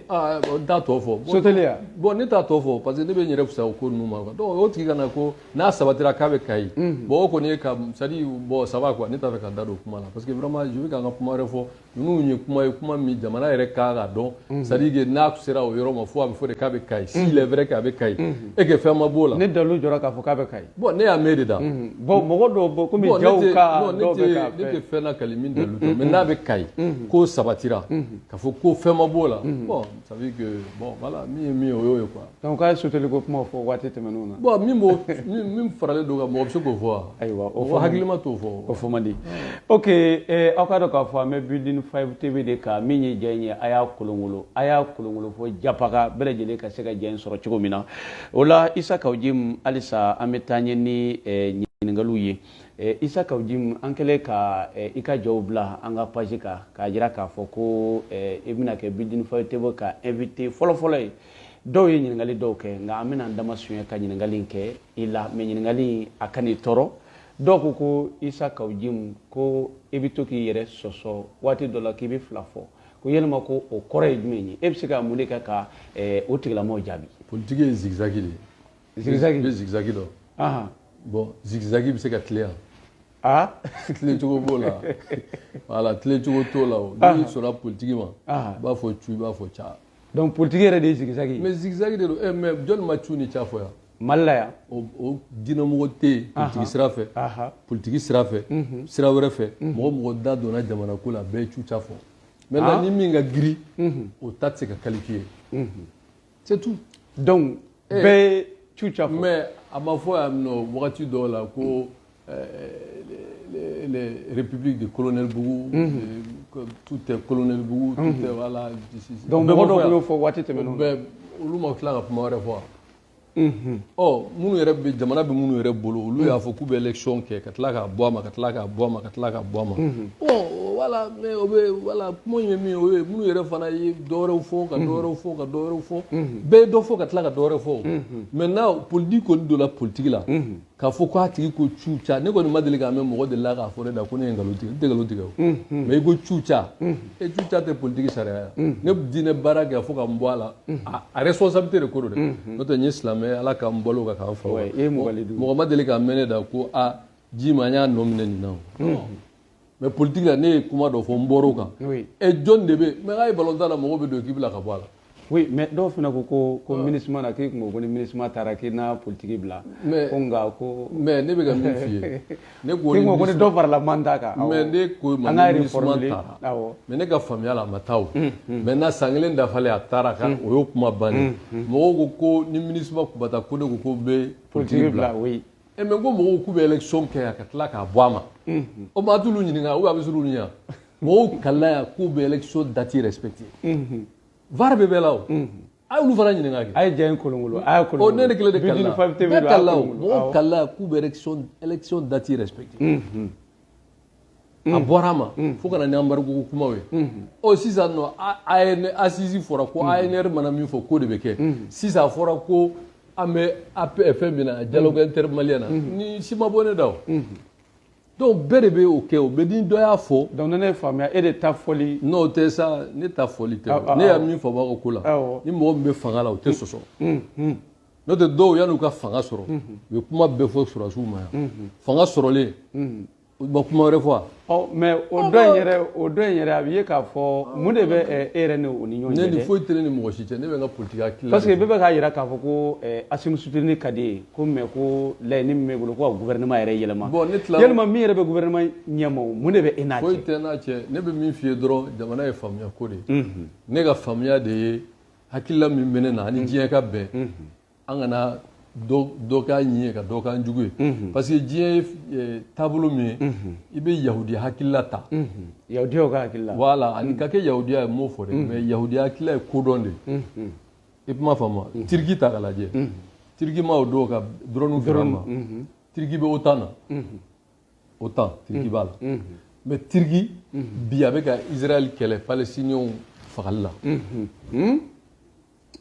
Speaker 3: Aa, n t'a tɔ fɔ.
Speaker 1: Soteli ya?
Speaker 3: Bon, ne t'a tɔ fɔ parce que ne bɛ n yɛrɛ fisaya o ko ninnu ma quoi. Donc o tigi kana ko n'a sabatira k'a bɛ Kayi, bon, o kɔni ye ka, c'est à dire, bon, ça va quoi. Ne t'a fɛ ka da don kuma la parce que vraiment, je veux k'an ka kuma wɛrɛ fɔ. Ninnu ye kuma ye, kuma min jamana yɛrɛ kan ka dɔn, c'est à dire que n'a sera o yɔrɔ ma, fo a bɛ fɔ de k'a bɛ Kayi, s'il est vrai k'a bɛ Kayi et que fɛn ma b'o la.
Speaker 1: Ne dalu jɔra k'a fɔ k'a bɛ Kayi.
Speaker 3: Bon, ne y'a mɛn de da.
Speaker 1: Bon, mɔgɔ dɔw bɔ komi jaw ka dɔw bɛ k'a
Speaker 3: ne tɛ fɛn lakali min dalu tɛ, mais n'a bɛ Kayi, k'o sabatira k'a fɔ ko fɛn ma b'o la, bon, ça veut dire que, bon, voilà, min ye min ye, o y'o ye quoi.
Speaker 1: Donc k'a ye soteli ko kuma fɔ waati tɛmɛnenw na.
Speaker 3: Bon, min b'o min faralen don kan, mɔgɔ bɛ se k'o fɔ wa?
Speaker 1: Ayiwa,
Speaker 3: o mɔgɔ hakilima t'o fɔ.
Speaker 1: O fɔ man di. Ok, aw k'a dɔn k'a fɔ an bɛ Building 5 TV de kan. Min ye ja in ye, a y'a kolongolo, a y'a kolongolo fo japaga bɛɛ lajɛlen ka se ka ja in sɔrɔ cogo min na. O la, Isa Kaou Djim, halisa an bɛ taa ɲɛ ni ɲininkaliw ye. Isa Kaou Djim, an kɛlen ka i ka jaw bila an ka page kan k'a jira k'a fɔ ko i bɛna kɛ Building 5 TV ka invité fɔlɔ-fɔlɔ ye. Dɔw ye ɲininkali dɔw kɛ, nka an bɛna an dama suɲɛ ka ɲininkali in kɛ i la, mais ɲininkali a kan'i tɔɔrɔ. Dɔw ko ko Issa Kaou Djim, ko i bɛ to k'i yɛrɛ sɔsɔ waati dɔ la, k'i bɛ fila fɔ, ko yalima ko o kɔrɔ ye jumɛn ye? E bɛ se ka mun de kɛ ka o tigilamɔgɔw jaabi?
Speaker 3: Politique ye zigzag de ye.
Speaker 1: Zigzag?
Speaker 3: I bɛ zigzag dɔn. Bon, zigzag bɛ se ka tilen yan. Tilen cogo b'o la. Voilà, tilen cogo t'o la o. N'i sɔnna politique ma, i b'a fɔ cu, i b'a fɔ ca.
Speaker 1: Donc politique yɛrɛ de ye zigzag ye.
Speaker 3: Mais zigzag de don. Mais jɔnni ma cu ni ca fɔ yan?
Speaker 1: Mali la yan.
Speaker 3: O diinɛmɔgɔ tɛ yen politique sira fɛ. Politique sira fɛ, sira wɛrɛ fɛ, mɔgɔ mɔgɔ da donna jamana ko la, a bɛɛ ye cu ca fɔ. Maintenant ni min ka girin, o ta tɛ se ka qualifier. C'est tout.
Speaker 1: Donc bɛɛ ye cu ca fɔ.
Speaker 3: Mais a ma fɔ yan nɔ wagati dɔw la ko les républiques de colonel Bougou, tout est colonel Bougou, tout est voilà.
Speaker 1: Donc mɔgɔ dɔw tun y'o fɔ waati tɛmɛnenw na.
Speaker 3: Olu ma tila ka kuma wɛrɛ fɔ wa? Ɔ, minnu yɛrɛ bɛ jamana bɛ minnu yɛrɛ bolo, olu y'a fɔ k'u bɛ élection kɛ, ka tila k'a bɔ a ma, ka tila k'a bɔ a ma, ka tila k'a bɔ a ma. Bon, voilà, mais o bɛ voilà, kuma in ye min ye, o ye minnu yɛrɛ fana ye dɔ wɛrɛw fɔ, ka dɔ wɛrɛw fɔ, ka dɔ wɛrɛw fɔ. Bɛɛ ye dɔ fɔ ka tila ka dɔ wɛrɛ fɔ. Maintenant politique kɔni donna politique la. K'a fɔ k'a tigi ko cu ca, ne kɔni ma deli k'a mɛn mɔgɔ delila k'a fɔ ne da ko ne ye nkalon tigɛ. N tɛ nkalon tigɛ o. Mais i ko cu ca, e cu ca tɛ politique sariya ye. Ne diinɛ baara kɛ fo ka n bɔ a la, a responsabilité de ko don dɛ. N'o tɛ n ye silamɛ, Ala k'an balo kan k'an fa. Mɔgɔ ma deli k'a mɛn ne da ko a ji ma n y'a nɔ minɛ nin na o. Mais politique la, ne ye kuma dɔ fɔ, n bɔr'o kan. Ɛ, jɔn de bɛ mais k'a ye balontan la, mɔgɔ bɛ don k'i bila ka bɔ a la.
Speaker 1: Oui, mais dɔw fana ko ko MINUSMA na, k'i kun ko ko ni MINUSMA taara k'i na politique bila. Ko nka ko.
Speaker 3: Mais ne bɛ ka min f'i ye. Ne ko
Speaker 1: ni ko ni dɔ farala mandat kan.
Speaker 3: Mais ne ko ma ni MINUSMA taara. Mais ne ka faamuya la, a ma taa o. Maintenant san kelen dafalen a taara kan, o y'o kuma bannen. Mɔgɔw ko ko ni MINUSMA kun ma taa, ko ne ko ko n bɛ politique bila.
Speaker 1: Oui.
Speaker 3: Mais ko mɔgɔw k'u bɛ élection kɛ yan ka tila k'a bɔ a ma. O ma, a t'olu ɲininka ou a bɛ se olu ɲɛ. Mɔgɔw kalila yan k'u bɛ élection date respecter. VAR bɛ bɛɛ la o. A y'olu fana ɲininka kɛ.
Speaker 1: A ye ja in kolonkolon, a y'a kolonkolon.
Speaker 3: O ne de kelen de kalila. Bɛɛ kalila o. Mɔgɔw kalila k'u bɛ élection date respecter. A bɔra a ma fo ka na ni embargo kumaw ye. Ɔ, sisan nɔ ANR assise fɔra ko ANR mana min fɔ, k'o de bɛ kɛ. Sisan a fɔra ko an bɛ fɛn min na, dialogue intermalien na, ni si ma bɔ ne da o. Donc bɛɛ de bɛ o kɛ o, mais ni dɔ y'a fɔ.
Speaker 1: Donc ne ye faamuya, e de ta fɔli.
Speaker 3: Non, o tɛ sa, ne ta fɔli tɛ. Ne y'a min faamu a ka ko la, ni mɔgɔ min bɛ fanga la, o tɛ sɔsɔ. N'o tɛ, dɔw yan'u ka fanga sɔrɔ, u ye kuma bɛɛ fɔ sɔrɔdasiw ma yan. Fanga sɔrɔlen, u ma kuma wɛrɛ fɔ wa?
Speaker 1: Ɔ, mais o dɔ in yɛrɛ, o dɔ in yɛrɛ, a bɛ ye k'a fɔ mun de bɛ e yɛrɛ ni o ni ɲɔgɔn cɛ dɛ?
Speaker 3: Ne ni foyi tɛ ne ni mɔgɔ si cɛ, ne bɛ n ka politique hakilila.
Speaker 1: Parce que bɛɛ bɛ k'a jira k'a fɔ ko Assimi soutenir ka di ye ko, mais ko laɲini min b'e bolo ko ka gouvernement yɛrɛ yɛlɛma.
Speaker 3: Bon, ne tila.
Speaker 1: Yalima min yɛrɛ bɛ gouvernement ɲɛma o, mun de bɛ e n'a cɛ?
Speaker 3: Foyi tɛ n'a cɛ, ne bɛ min f'i ye dɔrɔn, jamana ye faamuya ko de ye. Ne ka faamuya de ye hakilila min bɛ ne na ani diɲɛ ka bɛn. An kana dɔ k'a ɲi ye ka dɔ k'an jugu ye. Parce que diɲɛ ye taabolo min ye, i bɛ yahudi hakilila ta.
Speaker 1: Yahudiyaw ka hakilila.
Speaker 3: Voilà, ani ka kɛ yahudiya ye, m'o fɔ dɛ, mais yahudiya hakilila ye kodɔn de ye. I kuma faamu? Turki ta k'a lajɛ. Turki ma o don ka drone feere an ma. Turki bɛ OTAN na. OTAN, Turki b'a la. Mais Turki bi a bɛ ka Israël kɛlɛ Palestiniens fagali la.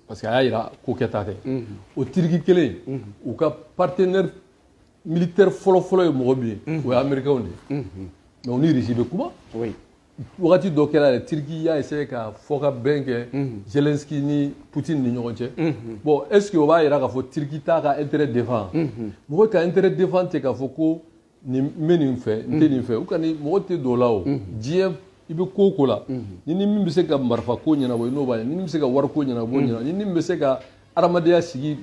Speaker 3: Parce que a y'a jira ko kɛta tɛ. O Turki kelen, u ka partenaire militaire fɔlɔ-fɔlɔ ye mɔgɔ min ye, o ye Américains de ye. Mais u ni Russie bɛ kuma. Wagati dɔ kɛra yɛrɛ, Turki y'a essayé ka fɔ ka bɛn kɛ Zelensky ni Poutine ni ɲɔgɔn cɛ. Bon, est ce que o b'a jira k'a fɔ Turki t'a ka intérêt défend? Mɔgɔ ka intérêt défend tɛ k'a fɔ ko nin n bɛ nin fɛ, n tɛ nin fɛ. U kɔni mɔgɔ tɛ don o la o. Diɲɛ i bɛ ko o ko la, ni min bɛ se ka marifa ko ɲɛnabɔ, i n'o b'a ɲɛ. Ni min bɛ se ka wari ko ɲɛnabɔ, ɲɛnabɔ. Ni min bɛ se ka adamadenya sigi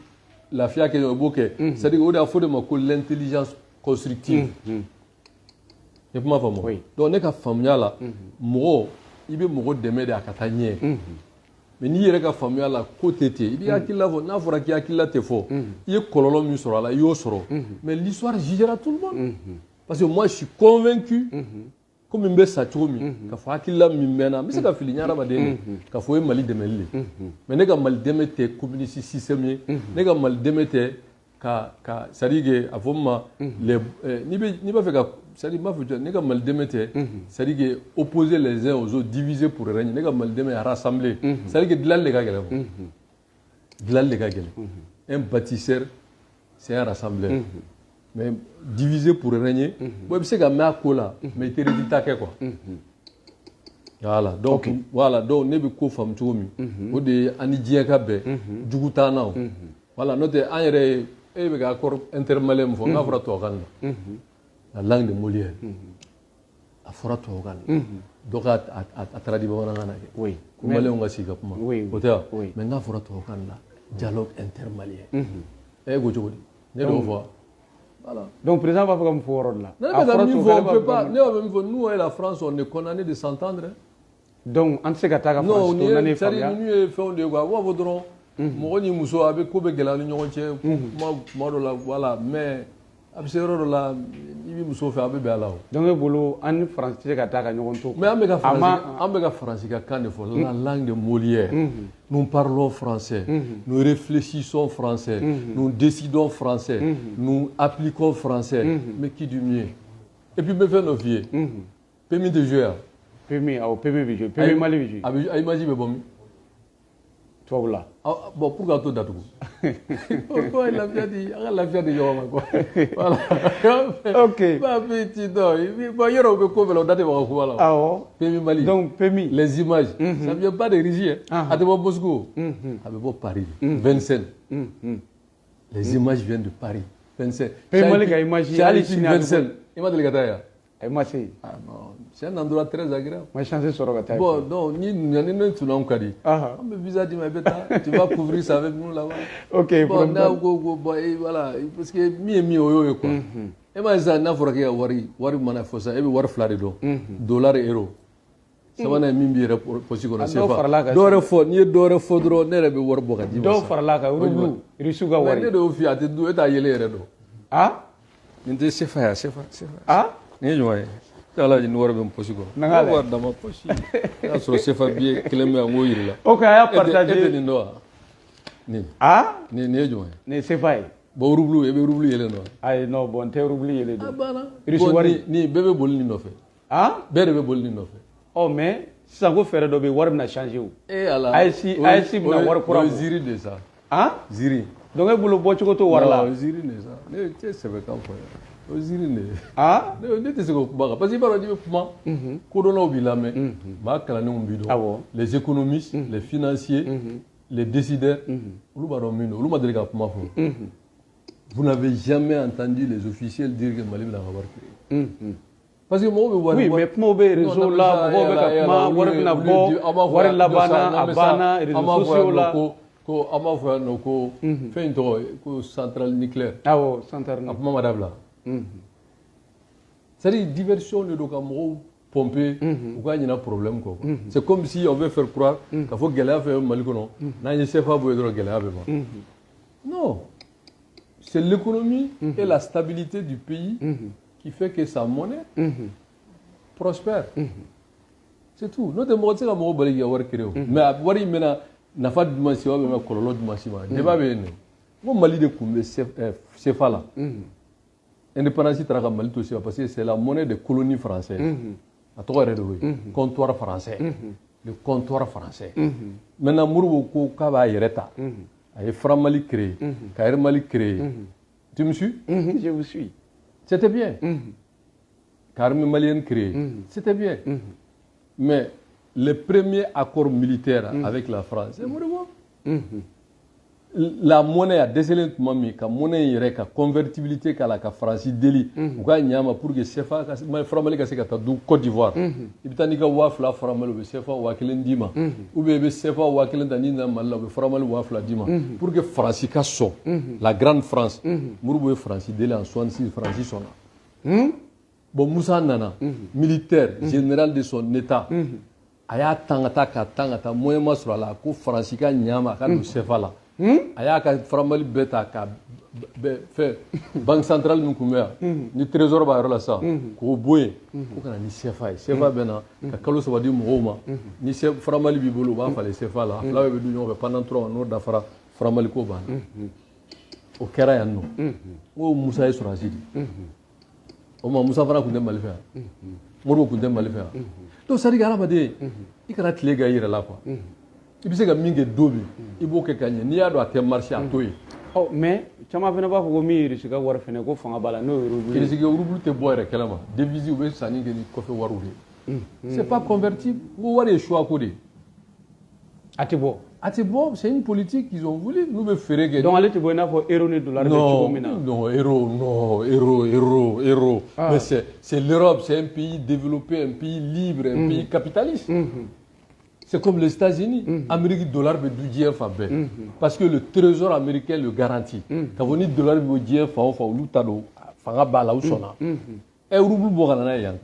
Speaker 3: lafiya kɛ, i b'o kɛ. C'est à dire o de y'a fɔ de ma ko l'intelligence constructive. I kuma faamu? Donc ne ka faamuya la, mɔgɔ i bɛ mɔgɔ dɛmɛ de a ka taa ɲɛ. Mais n'i yɛrɛ ka faamuya la ko tɛ ten, i b'i hakilila fɔ. N'a fɔra k'i hakilila tɛ fɔ, i ye kɔlɔlɔ min sɔrɔ a la, i y'o sɔrɔ. Mais l'histoire jugera tout le monde. Parce que moi je suis convaincu, komi n bɛ sa cogo min, k'a fɔ hakilila min bɛ n na, n bɛ se ka fili, n ye hadamaden de, k'a fɔ o ye Mali dɛmɛli de. Mais ne ka Mali dɛmɛ tɛ communiste système ye. Ne ka Mali dɛmɛ tɛ ka c'est à dire que a fɔ n ma les n'i b'a fɛ ka, c'est à dire n b'a fɔ, ne ka Mali dɛmɛ tɛ, c'est à dire que opposer les uns aux autres, diviser pour régner. Ne ka Mali dɛmɛ ye rassembler, c'est à dire que dilanli de ka gɛlɛn. Dilanli de ka gɛlɛn. Un bâtisseur, c'est un rassembleur. Mais diviser pour régner, bon, i bɛ se ka mɛn a ko la, mais i tɛ résultat kɛ quoi. Voilà, donc voilà, donc ne bɛ ko faamu cogo min, o de ye an ni diɲɛ ka bɛn, jugu t'an na o. Voilà, n'o tɛ an yɛrɛ ye, e bɛ ka accord intermalien min fɔ, n'a fɔra tubabukan na, la langue de Molière, a fɔra tubabukan na, dɔ ka a traduit bamanankan na kɛ. Ko maliyɛnw ka sigi ka kuma. O tɛ wa? Mais n'a fɔra tubabukan na, dialogue intermalien. E ko cogo di? Ne de y'o fɔ. Voilà.
Speaker 1: Donc président b'a fɛ ka mun fɔ o yɔrɔ de la?
Speaker 3: Ne bɛ ka min fɔ, on peut pas. Ne bɛ min fɔ, nous et la France, on est condamnés de s'entendre.
Speaker 1: Donc an tɛ se ka taa ka France to n'a ne faamuya.
Speaker 3: Non, ninnu ye fɛnw de ye quoi. A b'a fɔ dɔrɔn, mɔgɔ ni muso, a bɛ ko bɛ gɛlɛya ni ɲɔgɔn cɛ kuma kuma dɔ la, voilà, mais a bɛ se yɔrɔ dɔ la, i bɛ muso fɛ, a bɛ bɛn a la o.
Speaker 1: Donc e bolo, an ni France tɛ se ka taa ka ɲɔgɔn to.
Speaker 3: Mais an bɛ ka France, an bɛ ka France ka kan de fɔ, la langue de Molière. Nous parlons français, nous réfléchissons français, nous décidons français, nous appliquons français. Mais qui du mieux? Et puis n bɛ fɛn dɔ f'i ye. PMU tɛ jouer yan.
Speaker 1: PMU, awɔ, PMU bɛ jouer, PMU Mali bɛ jouer.
Speaker 3: A bɛ a image bɛ bɔ min?
Speaker 1: Tubabu la.
Speaker 3: Bon, pourquoi t'o datugu? Ko ye lafiya di, an ka lafiya di ɲɔgɔn ma quoi. Voilà. Ba bɛ ti dɔn, bon, yɔrɔ u bɛ ko bɛɛ la, o da tɛ maga kuma la.
Speaker 1: Awɔ.
Speaker 3: PMU Mali.
Speaker 1: Donc PMU.
Speaker 3: Les images, ça vient pas de Russie, hein. A tɛ bɔ Moscou. A bɛ bɔ Paris. Vincennes. Les images viennent de Paris. Vincennes.
Speaker 1: PMU Mali ka image.
Speaker 3: C'est Vincennes. I ma deli ka taa yan?
Speaker 1: A ma se yen.
Speaker 3: Ah non, c'est un endroit très agréable.
Speaker 1: Ma chance sɔrɔ ka taa yen.
Speaker 3: Bon, donc ni ni ne tun anw ka di, an bɛ visa d'i ma, i bɛ taa, tu vas couvrir ça avec nous là-bas.
Speaker 1: Ok.
Speaker 3: Bon, n'a ko ko bon, et voilà, parce que min ye min ye, o y'o ye quoi. E ma ye sisan, n'a fɔra k'e ka wari mana fɔ sisan, e bɛ wari fila de dɔn, dollar et euro. Sabanan ye min b'i yɛrɛ poche kɔnɔ, CFA. Dɔ wɛrɛ fɔ, n'i ye dɔ wɛrɛ fɔ dɔrɔn, ne yɛrɛ bɛ wari bɔ ka d'i ma.
Speaker 1: Dɔw faral'a kan, rouble, Russe ka wari.
Speaker 3: Ne de y'o f'i ye, a tɛ dun, e t'a yelen yɛrɛ dɔn.
Speaker 1: Ah.
Speaker 3: Nin tɛ CFA ye, CFA, CFA.
Speaker 1: Ah.
Speaker 3: Nin ye jumɛn ye? Ala ni wari bɛ n poche kɔnɔ.
Speaker 1: Na
Speaker 3: ne wari dama poche. N'a sɔrɔ CFA billet kelen bɛ yan, n k'o yir'i la.
Speaker 1: Ok, a y'a partagé.
Speaker 3: E tɛ nin dɔn wa? Nin.
Speaker 1: Ah.
Speaker 3: Nin ye jumɛn ye?
Speaker 1: Nin ye CFA ye.
Speaker 3: Bon, rouble, e bɛ rouble yelen dɔn.
Speaker 1: Ayi, non, bon, n tɛ rouble yelen dɔn.
Speaker 3: A banna.
Speaker 1: Russe wari.
Speaker 3: Nin bɛɛ bɛ boli nin nɔfɛ.
Speaker 1: Ah.
Speaker 3: Bɛɛ de bɛ boli nin nɔfɛ.
Speaker 1: Ɔ, mais sisan ko fɛɛrɛ dɔ bɛ yen, wari bɛna changer o.
Speaker 3: E Ala.
Speaker 1: AES, AES bɛna wari kura bɔ.
Speaker 3: O ye ziiri de sa.
Speaker 1: Ah.
Speaker 3: Ziiri.
Speaker 1: Donc e bolo bɔcogo t'o wari la.
Speaker 3: Non, o ye ziiri de sa. Ne tɛ sɛbɛkan fɔ yan. O ye ziiri de ye.
Speaker 1: Ah.
Speaker 3: Ne tɛ se k'o kuma kan parce que i b'a dɔn, n'i bɛ kuma, kodɔnnaw b'i lamɛn, maa kalannenw b'i dɔn.
Speaker 1: Awɔ.
Speaker 3: Les économistes, les financiers, les décideurs, olu b'a dɔn min don, olu ma deli ka kuma fɔ. Vous n'avez jamais entendu les officiels dire que Mali bɛna ka wari créer. Parce que mɔgɔw bɛ wari.
Speaker 1: Oui, mais kumaw bɛ réseau la, mɔgɔw bɛ ka kuma, wari bɛna bɔ, wari labanna, a banna réseaux sociaux la.
Speaker 3: Ko an b'a fɔ yan nɔ ko fɛn in tɔgɔ ko centrale nucléaire.
Speaker 1: Awɔ, centrale.
Speaker 3: A kuma ma dabila. C'est-à-dire diversion de don ka mɔgɔw pomper u ka ɲina problème kɔ. C'est comme si on veut faire croire k'a fɔ gɛlɛya fɛn bɛ Mali kɔnɔ, n'an ye CFA bɔ yen dɔrɔn, gɛlɛya bɛ ban. Non, c'est l'économie et la stabilité du pays qui fait que sa monnaie prospère. C'est tout. N'o tɛ, mɔgɔ tɛ se ka mɔgɔ bali k'i ka wari créer o. Mais a wari in bɛna nafa jumɛn se wa, bɛ kɔlɔlɔ jumɛn se ma? Débat bɛ yen nɔ. N ko Mali de tun bɛ CFA la. Indépendance taara ka Mali to CFA parce que c'est la monnaie des colonies françaises. A tɔgɔ yɛrɛ de y'o ye. Comptoir français. Le comptoir français. Maintenant Modibo ko k'a b'a yɛrɛ ta. A ye Franc Mali créé, ka Air Mali créé. Tu me suis?
Speaker 1: Je vous suis.
Speaker 3: C'était bien. Ka armée malienne créée. C'était bien. Mais le premier accord militaire avec la France, c'est Modibo. La monnaie a dɛsɛlen tuma min, ka monnaie in yɛrɛ ka convertibilité k'a la, ka Faransi deli u ka ɲa ma pour que CFA ka franc Mali ka se ka taa du Côte d'Ivoire. I bɛ taa n'i ka 2000 franc Mali, u bɛ CFA 1000 d'i ma, ou bien i bɛ CFA 1000 ta, n'i nana Mali la, u bɛ franc Mali 2000 d'i ma, pour que Faransi ka sɔn, la grande France. Modibo ye Faransi deli en 66, Faransi sɔnna. Bon, Musa nana, militaire général de son état, a y'a tan ka taa ka tan ka taa, moyen ma sɔrɔ a la, ko Faransi ka ɲa ma a ka don CFA la. A y'a ka franc Mali bɛɛ ta ka bɛɛ fɛn banque centrale min tun bɛ yan ni trésor b'a yɔrɔ la sisan, k'o bɔ yen ko ka na ni CFA ye. CFA bɛ na ka kalo 3 di mɔgɔw ma. Ni franc Mali b'i bolo, u b'a falen CFA la, a fila bɛɛ bɛ dun ɲɔgɔn fɛ pendant 3 mois, n'o dafara, franc Mali ko banna. O kɛra yan nɔ. N ko Musa ye sɔrɔdasi de ye. O ma Musa fana tun tɛ Mali fɛ yan, Modibo tun tɛ Mali fɛ yan. Donc c'est à dire que hadamaden, i kana tile gan i yɛrɛ la quoi. I bɛ se ka min kɛ don min, i b'o kɛ ka ɲɛ. N'i y'a dɔn a tɛ marcher, a to yen.
Speaker 1: Ɔ, mais caman fana b'a fɔ ko min ye Russie ka wari fana, ko fanga b'a la, n'o ye rouble ye.
Speaker 3: Russie ka rouble tɛ bɔ yɛrɛ kɛnɛ ma. Devise, u bɛ sanni kɛ ni kɔfɛ wariw de ye. C'est pas convertible. N ko wari ye choix ko de ye.
Speaker 1: A tɛ bɔ.
Speaker 3: A tɛ bɔ, c'est une politique qu'ils ont voulu. N'u bɛ feere kɛ.
Speaker 1: Donc ale tɛ bɔ i n'a fɔ euro ni dollar bɛ cogo min na.
Speaker 3: Non, euro, non, euro, euro, euro.
Speaker 1: Ah.
Speaker 3: Mais c'est l'Europe, c'est un pays développé, un pays libre, un pays capitaliste. C'est comme les États-Unis. Amérique, dollar bɛ du diɲɛ fan bɛɛ. Parce que le trésor américain le garantit. K'a fɔ ni dollar bɛ bɔ diɲɛ fan o fan, olu ta don, fanga b'a la, u sɔnna. Ɛ, rouble bɔ ka na n'a ye yan.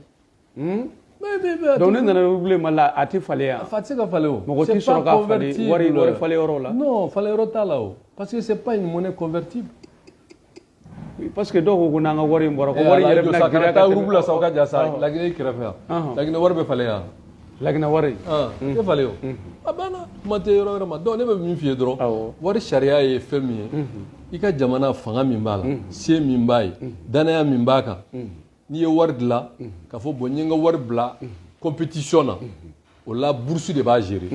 Speaker 3: Mais
Speaker 1: Donc ne nana rouble Mali la, a tɛ falen yan.
Speaker 3: Fa tɛ se ka falen o.
Speaker 1: Mɔgɔ tɛ sɔrɔ k'a falen wari falen yɔrɔ la.
Speaker 3: Non, falen yɔrɔ t'a la o. Parce que c'est pas une monnaie convertible.
Speaker 1: Parce que dɔw ko ko n'an ka wari in bɔra, ko wari yɛrɛ bɛna girinya ka
Speaker 3: taa
Speaker 1: tɛmɛ.
Speaker 3: Rouble la sa, o ka ja sa, Laginɛ i kɛrɛfɛ yan. Laginɛ wari bɛ falen yan.
Speaker 1: Laginɛ wari.
Speaker 3: Tɛ falen o. A banna, kuma tɛ yɔrɔ wɛrɛ ma. Donc ne bɛ min f'i ye dɔrɔn, wari sariya ye fɛn min ye, i ka jamana fanga min b'a la, se min b'a ye, danaya min b'a kan, n'i ye wari dilan, k'a fɔ bon, n ye n ka wari bila compétition na, o la bourse de b'a gérer.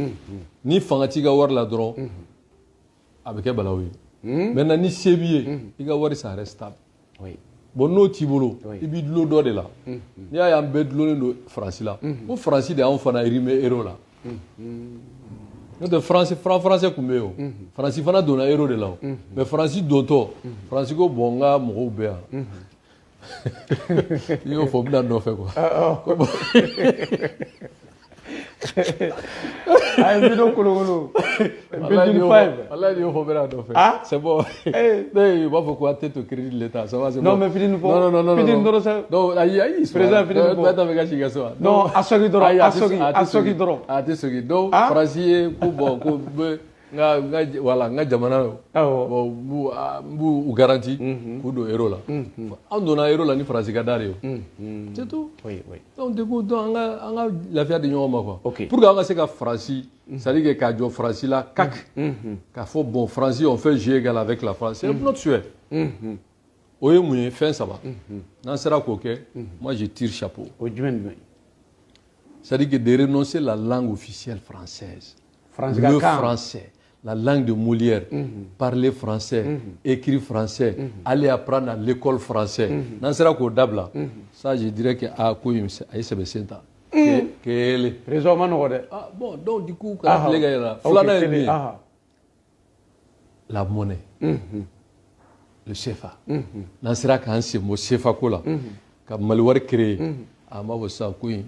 Speaker 3: Ni fanga t'i ka wari la dɔrɔn, a bɛ kɛ balawu ye. Maintenant ni se b'i ye, i ka wari, ça reste stable. Bon, n'o t'i bolo, i b'i dulon dɔ de la. N'i y'a ye an bɛɛ dulonnen don Faransi la, ko Faransi de y'anw fana rimé euro la. N'o tɛ, Faransi, franc français tun bɛ yen o. Faransi fana donna euro de la o. Mais Faransi dontɔ, Faransi ko bon, n ka mɔgɔw bɛ yan. N'i y'o fɔ, u bɛna n nɔfɛ quoi.
Speaker 1: A ye vidéo kolokolo. Building 5.
Speaker 3: Walahi, n'i y'o fɔ, n bɛna nɔfɛ.
Speaker 1: Ah.
Speaker 3: C'est bon. Ne, u b'a fɔ ko a tɛ to crédit de l'État, ça va, c'est bon.
Speaker 1: Non, mais fitinin fɔ.
Speaker 3: Non, non, non, non.
Speaker 1: Fitinin dɔrɔn sa.
Speaker 3: Non, ayi, ayi.
Speaker 1: Président, fitinin fɔ.
Speaker 3: Bɛɛ ta bɛ ka si ka so wa?
Speaker 1: Non, a sɔgi dɔrɔn,
Speaker 3: Ayi,
Speaker 1: a sɔgi,
Speaker 3: a tɛ
Speaker 1: a sɔgi dɔrɔn.
Speaker 3: A tɛ sɔgi. Donc
Speaker 1: Ah.
Speaker 3: Faransi ye ko bon, ko n bɛ n ka voilà, n ka jamana
Speaker 1: Awɔ.
Speaker 3: bon, n b'u garanti k'u don euro la. Anw donna euro la ni Faransi ka da de ye o. C'est tout.
Speaker 1: Oui.
Speaker 3: Donc du coup, donc an ka lafiya di ɲɔgɔn ma quoi.
Speaker 1: Ok.
Speaker 3: Pour que an ka se ka Faransi, c'est-à-dire que k'a jɔ Faransi la kak, k'a fɔ bon, Faransi, on fait jeu égal avec la France. C'est notre souhait. O ye mun ye? Fɛn saba. N'an sera k'o kɛ, moi je tire chapeau.
Speaker 1: O jumɛn ni jumɛn?
Speaker 3: C'est-à-dire que de renoncer la langue officielle française.
Speaker 1: Faransi ka
Speaker 3: Le
Speaker 1: kan.
Speaker 3: français, la langue de Molière, parler français, écrire français, aller apprendre à l'école français. N'an sera k'o dabila, ça je dirais que ah, ko in a ye sɛbɛ sen ta. Kelen.
Speaker 1: Réseau ma nɔgɔ dɛ.
Speaker 3: Ah bon, donc du coup, kana tile ka yɛlɛ. Filanan ye min ye, la monnaie, le CFA. N'an sera k'an sen bɔ CFA ko la, ka Mali wari créer, a b'a fɔ sisan ko in,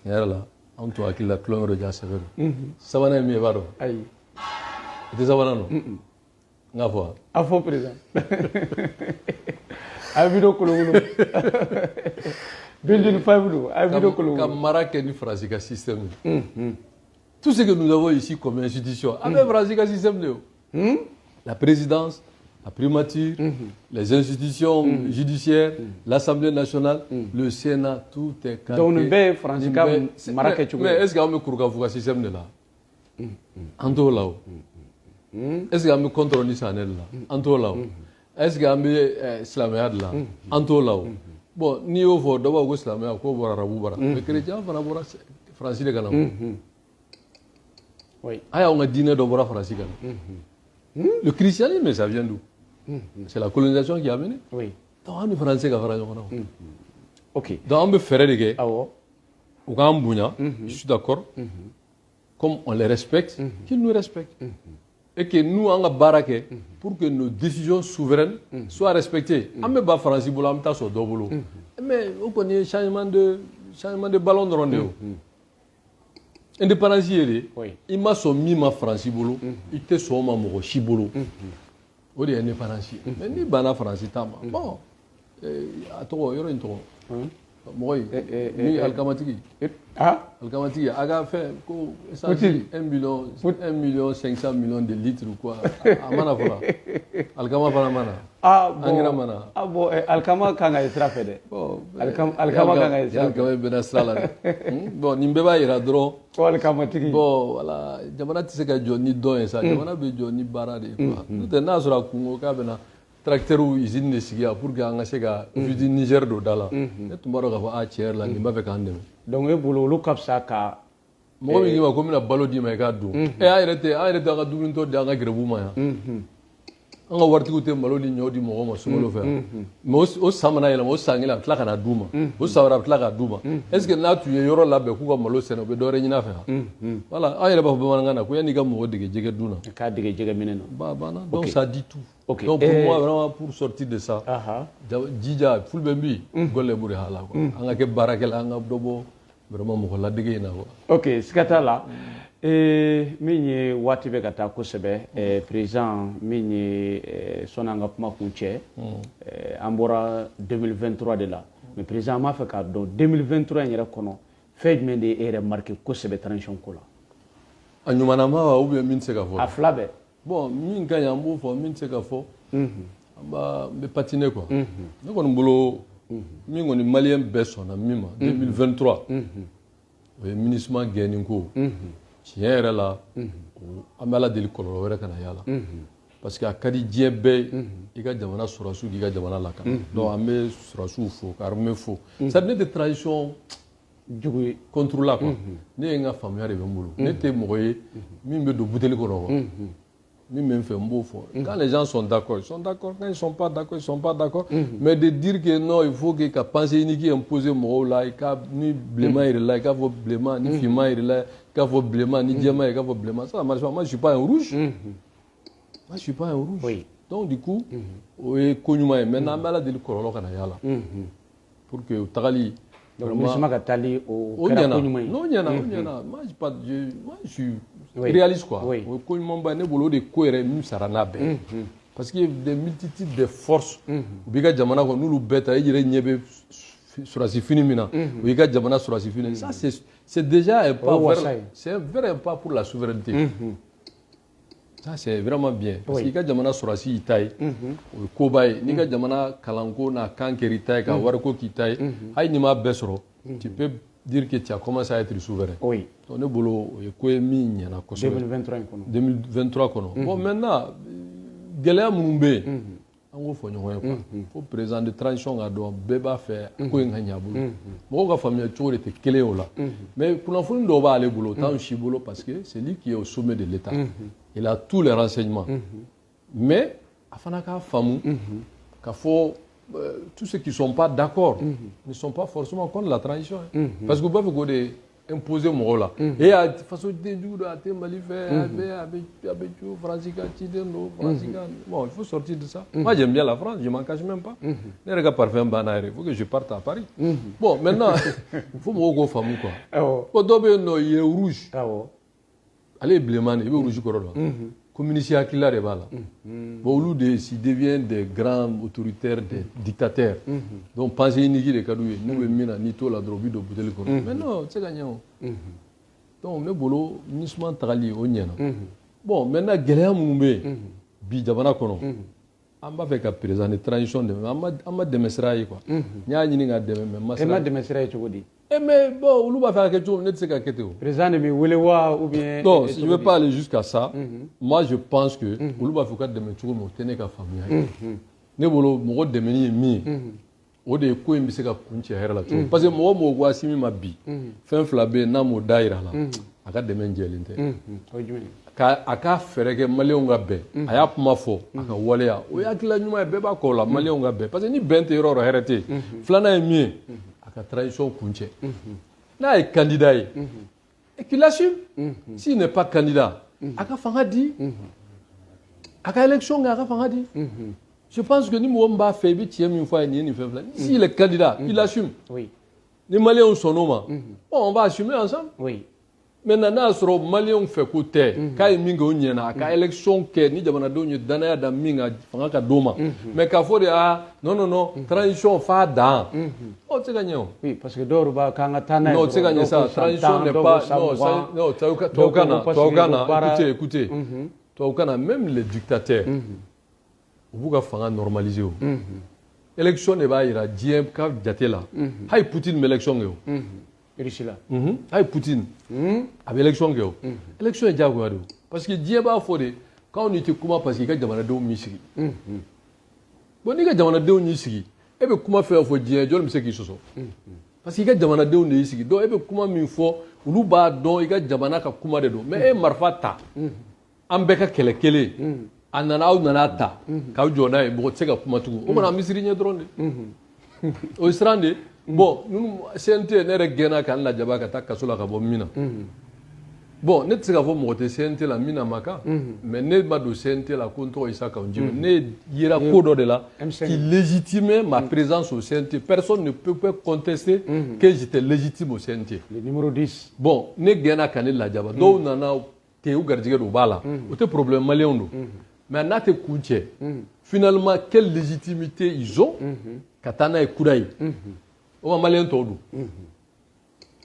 Speaker 3: tiɲɛ yɛrɛ la, anw tun hakili la tulonkɛ dɔ ja sɛbɛ don. Sabanan ye min ye, i b'a dɔn?
Speaker 1: Ayi.
Speaker 3: I tɛ sabanan dɔn? N k'a fɔ wa?
Speaker 1: A fɔ, président. A ye vidéo kolokolo. Building 5 don. A ye vidéo
Speaker 3: Ka
Speaker 1: kolokolo.
Speaker 3: mara kɛ ni Faransi ka système ye. Tout ce que nous avons ici comme institution, an bɛ Faransi ka système de ye o. La présidence, la primature, les institutions judiciaires, l'Assemblée nationale, le Sénat, tout est calqué.
Speaker 1: Donc nin bɛɛ ye Faransi ka
Speaker 3: Nin bɛɛ-
Speaker 1: mara kɛcogo ye.
Speaker 3: Mais est-ce que an bɛ kurukanfuga système de la? An t'o la o. Est-ce que an bɛ contre ni sanɛ de la? An t'o la o. Est-ce que an bɛ silamɛya de la? An t'o la o. Bon, n'i y'o fɔ, dɔ b'a fɔ ko silamɛya k'o bɔra arabu bara. Mais chrétien fana bɔra Faransi de ka na o. A y'anw ka diinɛ dɔ bɔra Faransi ka na. Le christianisme, mais ça vient d'où? C'est la colonisation qui a amené. Donc an ni Faransi ka fara ɲɔgɔn na o. Donc an bɛ fɛɛrɛ de kɛ. U k'an bonya, je suis d'accord. Comme on les respecte, qu'ils nous respectent. Et que nous, an ka baara kɛ pour que nos décisions souveraines soient respectées. An bɛ ba Faransi bolo, an bɛ taa sɔrɔ dɔ bolo. Mais o kɔni ye changement de ballon dɔrɔn de ye o. Indépendance ye de, i ma sɔn min ma Faransi bolo, i tɛ sɔn o ma mɔgɔ si bolo. O de ye indépendance ye. Mais n'i banna Faransi ta ma, bon, a tɔgɔ, yɔrɔ in tɔgɔ, mɔgɔ in, ni alikamatigi.
Speaker 1: Ah.
Speaker 3: Alikamatigi, a ka fɛn ko essence
Speaker 1: Poutine.
Speaker 3: 1 million, 1 million 500 millions de litres quoi. A mana fɔlɔ. Alikama fana mana.
Speaker 1: Ah bon.
Speaker 3: Engrais mana.
Speaker 1: Ah bon, alikama kan ka ye sira fɛ dɛ.
Speaker 3: Bon,
Speaker 1: Alikama kan ka ye sira fɛ.
Speaker 3: Alikama bɛna sira la dɛ. Bon, nin bɛɛ b'a yira dɔrɔn.
Speaker 1: Ko alikamatigi.
Speaker 3: Bon, voilà, jamana tɛ se ka jɔ ni dɔn ye sa. Jamana bɛ jɔ ni baara de ye quoi. N'o tɛ, n'a sɔrɔ a kun ko k'a bɛna tracteur usine de sigi yan pour que an ka se ka usine Niger don da la. Ne tun b'a dɔn k'a fɔ a tiɲɛ yɛrɛ la, nin b'a fɛ k'an dɛmɛ.
Speaker 1: Donc e bolo, olu ka fisa ka
Speaker 3: Mɔgɔ min k'i ma ko n bɛna balo d'i ma i k'a dun, ɛ an yɛrɛ tɛ an yɛrɛ tɛ an ka dumuni tɔ di an ka gɛrɛbuw ma yan. An ka waritigiw tɛ malo ni ɲɔ di mɔgɔw ma sunkalo fɛ yan, mais o san mana yɛlɛma, o san kelen a bɛ tila ka na d'u ma, o san wɛrɛ a bɛ tila k'a d'u ma. Est ce que n'a tun ye yɔrɔ labɛn k'u ka malo sɛnɛ, u bɛ dɔ wɛrɛ ɲini a fɛ yan? Voilà, an yɛrɛ b'a fɔ bamanankan na ko yanni i ka mɔgɔ dege jɛgɛ dun na,
Speaker 1: k'a dege jɛgɛ minɛ na.
Speaker 3: Ba banna. Donc ça dit tout. Donc pour moi, vraiment, pour sortir de ça, jija Fulbɛ bi golle buri hala quoi, an ka kɛ baarakɛla, an ka dɔ bɔ vraiment mɔgɔ ladege in na quoi.
Speaker 1: Ok, siga t'a la. Min ye waati bɛ ka taa kosɛbɛ, président, min ye sɔnni an ka kuma kun cɛ, an bɔra 2023 de la, mais président, an b'a fɛ k'a dɔn 2023 in yɛrɛ kɔnɔ, fɛn jumɛn de ye e yɛrɛ marqué kosɛbɛ transition ko la?
Speaker 3: A ɲumanama wa, ou bien min tɛ se ka fɔ?
Speaker 1: A fila bɛɛ.
Speaker 3: Bon, min ka ɲi, an b'o fɔ, min tɛ se ka fɔ, an b'a n bɛ patiner quoi. Ne kɔni bolo, min kɔni malien bɛɛ sɔnna min ma 2023, o ye MINUSMA gɛnni ko. Tiɲɛ yɛrɛ la, an bɛ Ala deli kɔlɔlɔ wɛrɛ kana y'a la, parce que a ka di diɲɛ bɛɛ ye i ka jamana sɔrɔdasiw k'i ka jamana lakana. Donc an bɛ sɔrɔdasiw fo, ka armée fo. C'est à dire ne tɛ transition
Speaker 1: jugu ye
Speaker 3: contre la quoi. Ne ye n ka faamuya de bɛ n bolo. Ne tɛ mɔgɔ ye min bɛ don buteli kɔnɔ quoi. Min bɛ n fɛ, n b'o fɔ. Quand les gens sont d'accord, ils sont d'accord. Quand ils sont pas d'accord, ils sont pas d'accord. Mais de dire que non, il faut que ka pensée unique imposer mɔgɔw la, i ka ni bilenman yɛrɛ la, i k'a fɔ bilenman, ni finman yɛrɛ la, i k'a fɔ bilenman, ni jɛman, i k'a fɔ bilenman, ça marche pas. Moi, je suis pas un rouge. Moi, je suis pas un rouge. Donc du coup, o ye ko ɲuman ye. Maintenant, an bɛ Ala deli kɔlɔlɔ kana y'a la pour que o tagali.
Speaker 1: Donc MINUSMA ka taali, o kɛra ko ɲuman ye?
Speaker 3: Non, o ɲɛna, o ɲɛna. Moi, je pas je moi, je suis réaliste quoi. O ye ko ɲumanba ye ne bolo, o de ko yɛrɛ min sara n'a bɛɛ, parce que des multitudes de forces u b'i ka jamana kɔnɔ, n'olu bɛɛ ta, e yɛrɛ ɲɛ bɛ sɔrɔdasi fini min na, o y'i ka jamana sɔrɔdasi fini. Ça, c'est déjà un pas vers, c'est un vrai pas pour la souveraineté. Ça, c'est vraiment bien, parce que i ka jamana sɔrɔdasi y'i ta ye, o ye koba ye. N'i ka jamana kalanko n'a kan kɛr'i ta ye, ka wariko k'i ta ye, hali n'i m'a bɛɛ sɔrɔ, tu peux dire que tu as commencé à être souverain. Donc ne bolo, o ye ko ye min ɲɛna kosɛbɛ.
Speaker 1: 2023 in kɔnɔ.
Speaker 3: 2023 kɔnɔ. Bon, maintenant, gɛlɛya minnu bɛ yen, an k'o fɔ ɲɔgɔn ye quoi. Fo président de transition ka dɔn, bɛɛ b'a fɛ ko in ka ɲɛ a bolo. Mɔgɔw ka faamuya cogo de tɛ kelen ye o la. Mais kunnafoni dɔw b'ale bolo, o t'anw si bolo, parce que c'est lui qui est au sommet de l'État. Il a tous les renseignements. Mais a fana k'a faamu k'a fɔ tous ceux qui ne sont pas d'accord ne sont pas forcément contre la transition. Parce que u b'a fɛ k'o de imposer mɔgɔw la. E a fasoden jugu don, a tɛ Mali fɛ, a bɛ co Faransi ka ciden don, Faransi ka. Bon, il faut sortir de ça. Moi, j'aime bien la France, je m'en cache même pas. Ne yɛrɛ ka parfum banna yɛrɛ, il faut que je parte à Paris. Bon, maintenant, il faut mɔgɔw k'o faamu quoi. Bon, dɔ bɛ yen nɔ, il est rouge. Ale ye bilenman de ye, i bɛ rouge kɔrɔ dɔn. Communiste hakilila de b'a la. Bon, olu de s'ils deviennent des grands autoritaires, des dictateurs. Donc pensée unique de ka d'u ye. N'u bɛ min na, n'i t'o la dɔrɔn, u bɛ don buteli kɔnɔ. Mais non, o tɛ se ka ɲɛ o. Donc ne bolo, MINUSMA tagali, o ɲɛna. Bon, maintenant, gɛlɛya minnu bɛ yen bi jamana kɔnɔ, an b'a fɛ ka président de transition dɛmɛ, an ma dɛmɛ sira ye quoi. N y'a ɲini ka dɛmɛ, mais n ma
Speaker 1: E ma dɛmɛ sira ye cogo di?
Speaker 3: Eh mais bon, olu b'a fɛ ka kɛ cogo min, ne tɛ se ka kɛ ten o.
Speaker 1: Président de b'i wele wa, ou bien?
Speaker 3: Non, je ne vais pas aller jusqu'à ça. Moi, je pense que olu b'a fɛ u ka dɛmɛ cogo min, o tɛ ne ka faamuya ye. Ne bolo, mɔgɔ dɛmɛni ye min ye, o de ye ko in bɛ se ka kuncɛ hɛrɛ la cogo min. Parce que mɔgɔ o mɔgɔ ko Asimi ma bi, fɛn fila bɛ yen, n'a m'o da yira a la, a ka dɛmɛ jɛlen tɛ.
Speaker 1: O ye jumɛn ye?
Speaker 3: Ka a ka fɛɛrɛ kɛ maliyɛnw ka bɛn, a y'a kuma fɔ, a ka waleya, o ye hakilila ɲuman ye, bɛɛ b'a kɔ o la, maliyɛnw ka bɛn, parce que ni bɛn tɛ yɔrɔ o yɔrɔ, hɛrɛ tɛ yen. Filanan ye min ye, a ka transition kuncɛ. N'a ye candidat ye, et qu'il assume. S'il n'est pas candidat, a ka fanga di, a ka élection kɛ, a ka fanga di. Je pense que ni mɔgɔ min b'a fɛ, i bɛ tiɲɛ min fɔ a ye, nin ye nin fɛn fila. S'il est candidat, il assume. Ni maliyɛnw sɔnn'o ma, bon, on va assumer ensemble. Maintenant, n'a y'a sɔrɔ maliyɛnw fɛ ko tɛ, k'a ye min kɛ o ɲɛna, a ka élection kɛ, ni jamanadenw ye danaya da min kan, fanga ka d'o ma. Mais k'a fɔ de, ah non non non, transition f'a dan, o tɛ se ka ɲɛ o.
Speaker 1: Oui, parce que dɔw b'a k'an ka taa n'a ye.
Speaker 3: Non, o tɛ se ka ɲɛ sa. Transition n'est pas, non, ça, non, tubabukan na, tubabukan na, écoutez, écoutez, tubabukan na, même les dictateurs, u b'u ka fanga normaliser o. Élection de b'a yira diɲɛ ka jate la. Hali Poutine bɛ élection kɛ o.
Speaker 1: Russie la.
Speaker 3: Hali Poutine a bɛ élection kɛ o. Élection ye diyagoya de o. Parce que diɲɛ b'a fɔ de k'anw ni tɛ kuma, parce que i ka jamanadenw m'i sigi. Bon, n'i ka jamanadenw y'i sigi, e bɛ kuma fɛn o fɛn fɔ diɲɛ, jɔnni bɛ se k'i sɔsɔ? Parce que i ka jamanadenw de y'i sigi. Donc e bɛ kuma min fɔ, Olu b'a dɔn i ka jamana ka kuma de don. Mais e ye marifa ta, an bɛɛ ka kɛlɛ kelen, a nana, aw nana ta k'aw jɔ n'a ye, mɔgɔ tɛ se ka kuma tugun. O kɔni, an bɛ siran ɲɛ dɔrɔn de, o ye siran de. Bon, ninnu CNT, ne yɛrɛ gɛnna ka n lajaba ka taa kaso la ka bɔ min na. Bon, ne tɛ se k'a fɔ mɔgɔ tɛ CNT la min na ma kan, mais ne ma don CNT la ko n tɔgɔ Isa Kawu Djim. Ne yera ko dɔ de la qui légitimait ma présence au CNT. Personne ne peut pas contester que j'étais légitime au CNT.
Speaker 1: Le numéro 10.
Speaker 3: Bon, ne gɛnna ka ne lajaba, dɔw nana ten, u garijɛgɛ don, u b'a la, o tɛ problème, maliyɛnw don. Mais n'a tɛ kun cɛ, finalement, quelle légitimité ils ont ka taa n'a ye kura ye? O ma maliyɛn tɔw don.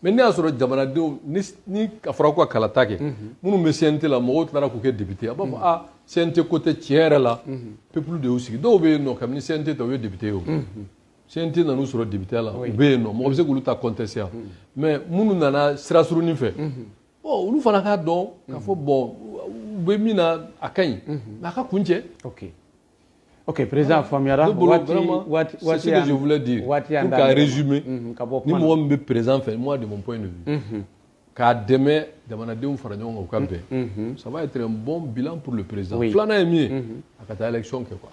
Speaker 3: Mais ne y'a sɔrɔ jamanadenw ni a fɔra ko ka kalata kɛ, minnu bɛ CNT la, mɔgɔw tilara k'u kɛ député. A b'a fɔ: ah, CNT ko tɛ, tiɲɛ yɛrɛ la, peuple de y'u sigi. Dɔw bɛ yen nɔ, kabini CNT tɛ, u ye député ye. O CNT nan'u sɔrɔ député la, u bɛ yen nɔ, mɔgɔ bɛ se k'olu ta contester yan. Mais minnu nana sira surunin fɛ, bon, olu fana k'a dɔn k'a fɔ, bon, u bɛ min na, a ka ɲi, mais a ka kun cɛ.
Speaker 1: Ok, président, faamuyara.
Speaker 3: Waati waati. C'est ce que je voulais dire pour k'a résumer. Ni mɔgɔ min bɛ président fɛ, moi, de mon point de vue, k'a dɛmɛ, jamanadenw fara ɲɔgɔn kan, u ka bɛn, ça va être un bon bilan pour le président. Filanan ye min ye, a ka taa élection kɛ quoi,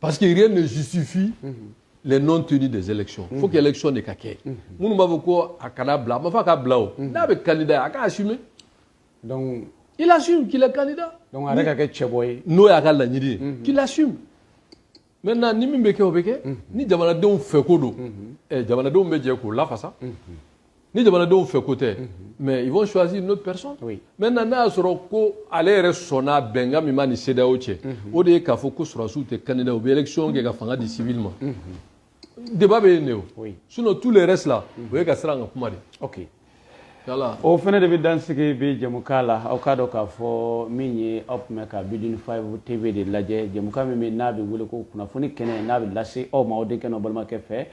Speaker 3: parce que rien ne justifie les non-tenues des élections. Faut que élection de ka kɛ. Minnu b'a fɔ ko a kana bila, a ma fɔ a ka bila o. N'a bɛ candidat, a ka assumer.
Speaker 1: Donc
Speaker 3: il assume qu'il est candidat.
Speaker 1: Donc a yɛrɛ ka kɛ cɛbɔ ye.
Speaker 3: N'o y'a ka laɲini ye, qu'il assume. Maintenant, ni min bɛ kɛ, o bɛ kɛ. Ni jamanadenw fɛ ko don, jamanadenw bɛ jɛ k'o lafasa. Ni jamanadenw fɛ ko tɛ, mais ils vont choisir une autre personne. Maintenant, n'a y'a sɔrɔ ko ale yɛrɛ sɔnna bɛnkan min b'a ni CEDEAO cɛ, o de ye k'a fɔ ko sɔrɔdasiw tɛ candidat, u bɛ élection kɛ ka fanga di civil ma, débat bɛ yen de o. Sinon, tout le reste là, o ye ka siran ka kuma de. Voilà.
Speaker 1: O fɛnɛ de bɛ dan sigi bi jɛmukan la. Aw k'a dɔn k'a fɔ min ye, aw tun bɛ ka Bidun 5 TV de lajɛ, jɛmukan min bɛ n'a bɛ wele ko kunnafoni kɛnɛ, n'a bɛ lase aw ma aw denkɛ n'aw balimakɛ fɛ,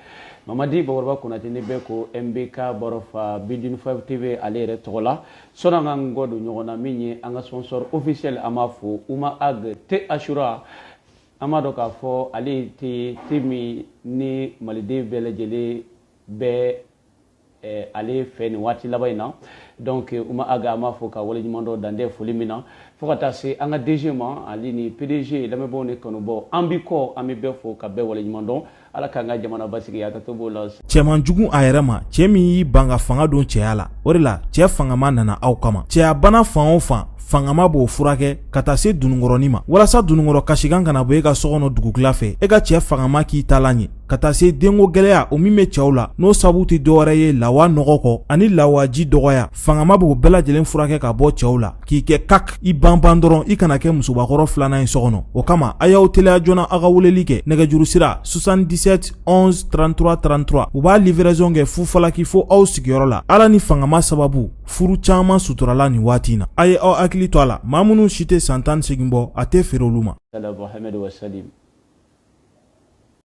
Speaker 1: Mamadi Bakɔrɔba Konate, ni bɛɛ ko MBK Baro fa, Bidun 5 TV ale yɛrɛ tɔgɔ la. Sɔnni an k'an kɔ don ɲɔgɔn na, min ye an ka sponsor officiel, an b'a fo, Uma Ag Te Ashura. An b'a dɔn k'a fɔ ale tɛ te min ni maliden bɛɛ lajɛlen bɛɛ ale fɛ nin waati laban in na. Donc Uma Aga, an b'a fɔ ka waleɲuman dɔ dantɛ foli min na, fo ka taa se an ka DG ma, ale ni PDG. Lamɛnbaaw ni kanubaw, an bi kɔ, an bɛ bɛɛ fo ka bɛɛ waleɲuman dɔn. Ala k'an ka jamana basigi, a ka to b'o la.
Speaker 2: Cɛman jugu a yɛrɛ ma, cɛ min y'i ban ka fanga don cɛya la, o de la cɛ fangama nana aw kama. Cɛyabana fan o fan, fangama b'o furakɛ ka taa se dununkɔrɔnin ma, walasa dununkɔrɔ kasikan kana bɔ e ka so kɔnɔ dugukila fɛ, e ka cɛ fangama k'i ta la ɲɛ, ka taa se denko gɛlɛya o min bɛ cɛw la, n'o sabu tɛ dɔwɛrɛ ye lawa nɔgɔ kɔ ani lawaji dɔgɔya, fangama b'o bɛɛ lajɛlen furakɛ ka bɔ cɛw la, k'i kɛ kak i banban dɔrɔn, i kana kɛ musobakɔrɔ filanan ye so kɔnɔ. O kama, a y'aw teliya joona, aw ka weleli kɛ nɛgɛjuru sira 77 11 33 33. U b'a livraison kɛ fufalaki fo aw sigiyɔrɔ la. Ala ni fangama sababu, furu caman suturala nin waati in na. A ye aw hakili to a la, maa minnu si tɛ san 18 bɔ, a tɛ feere olu ma.
Speaker 1: Ala Muhammed wa salim.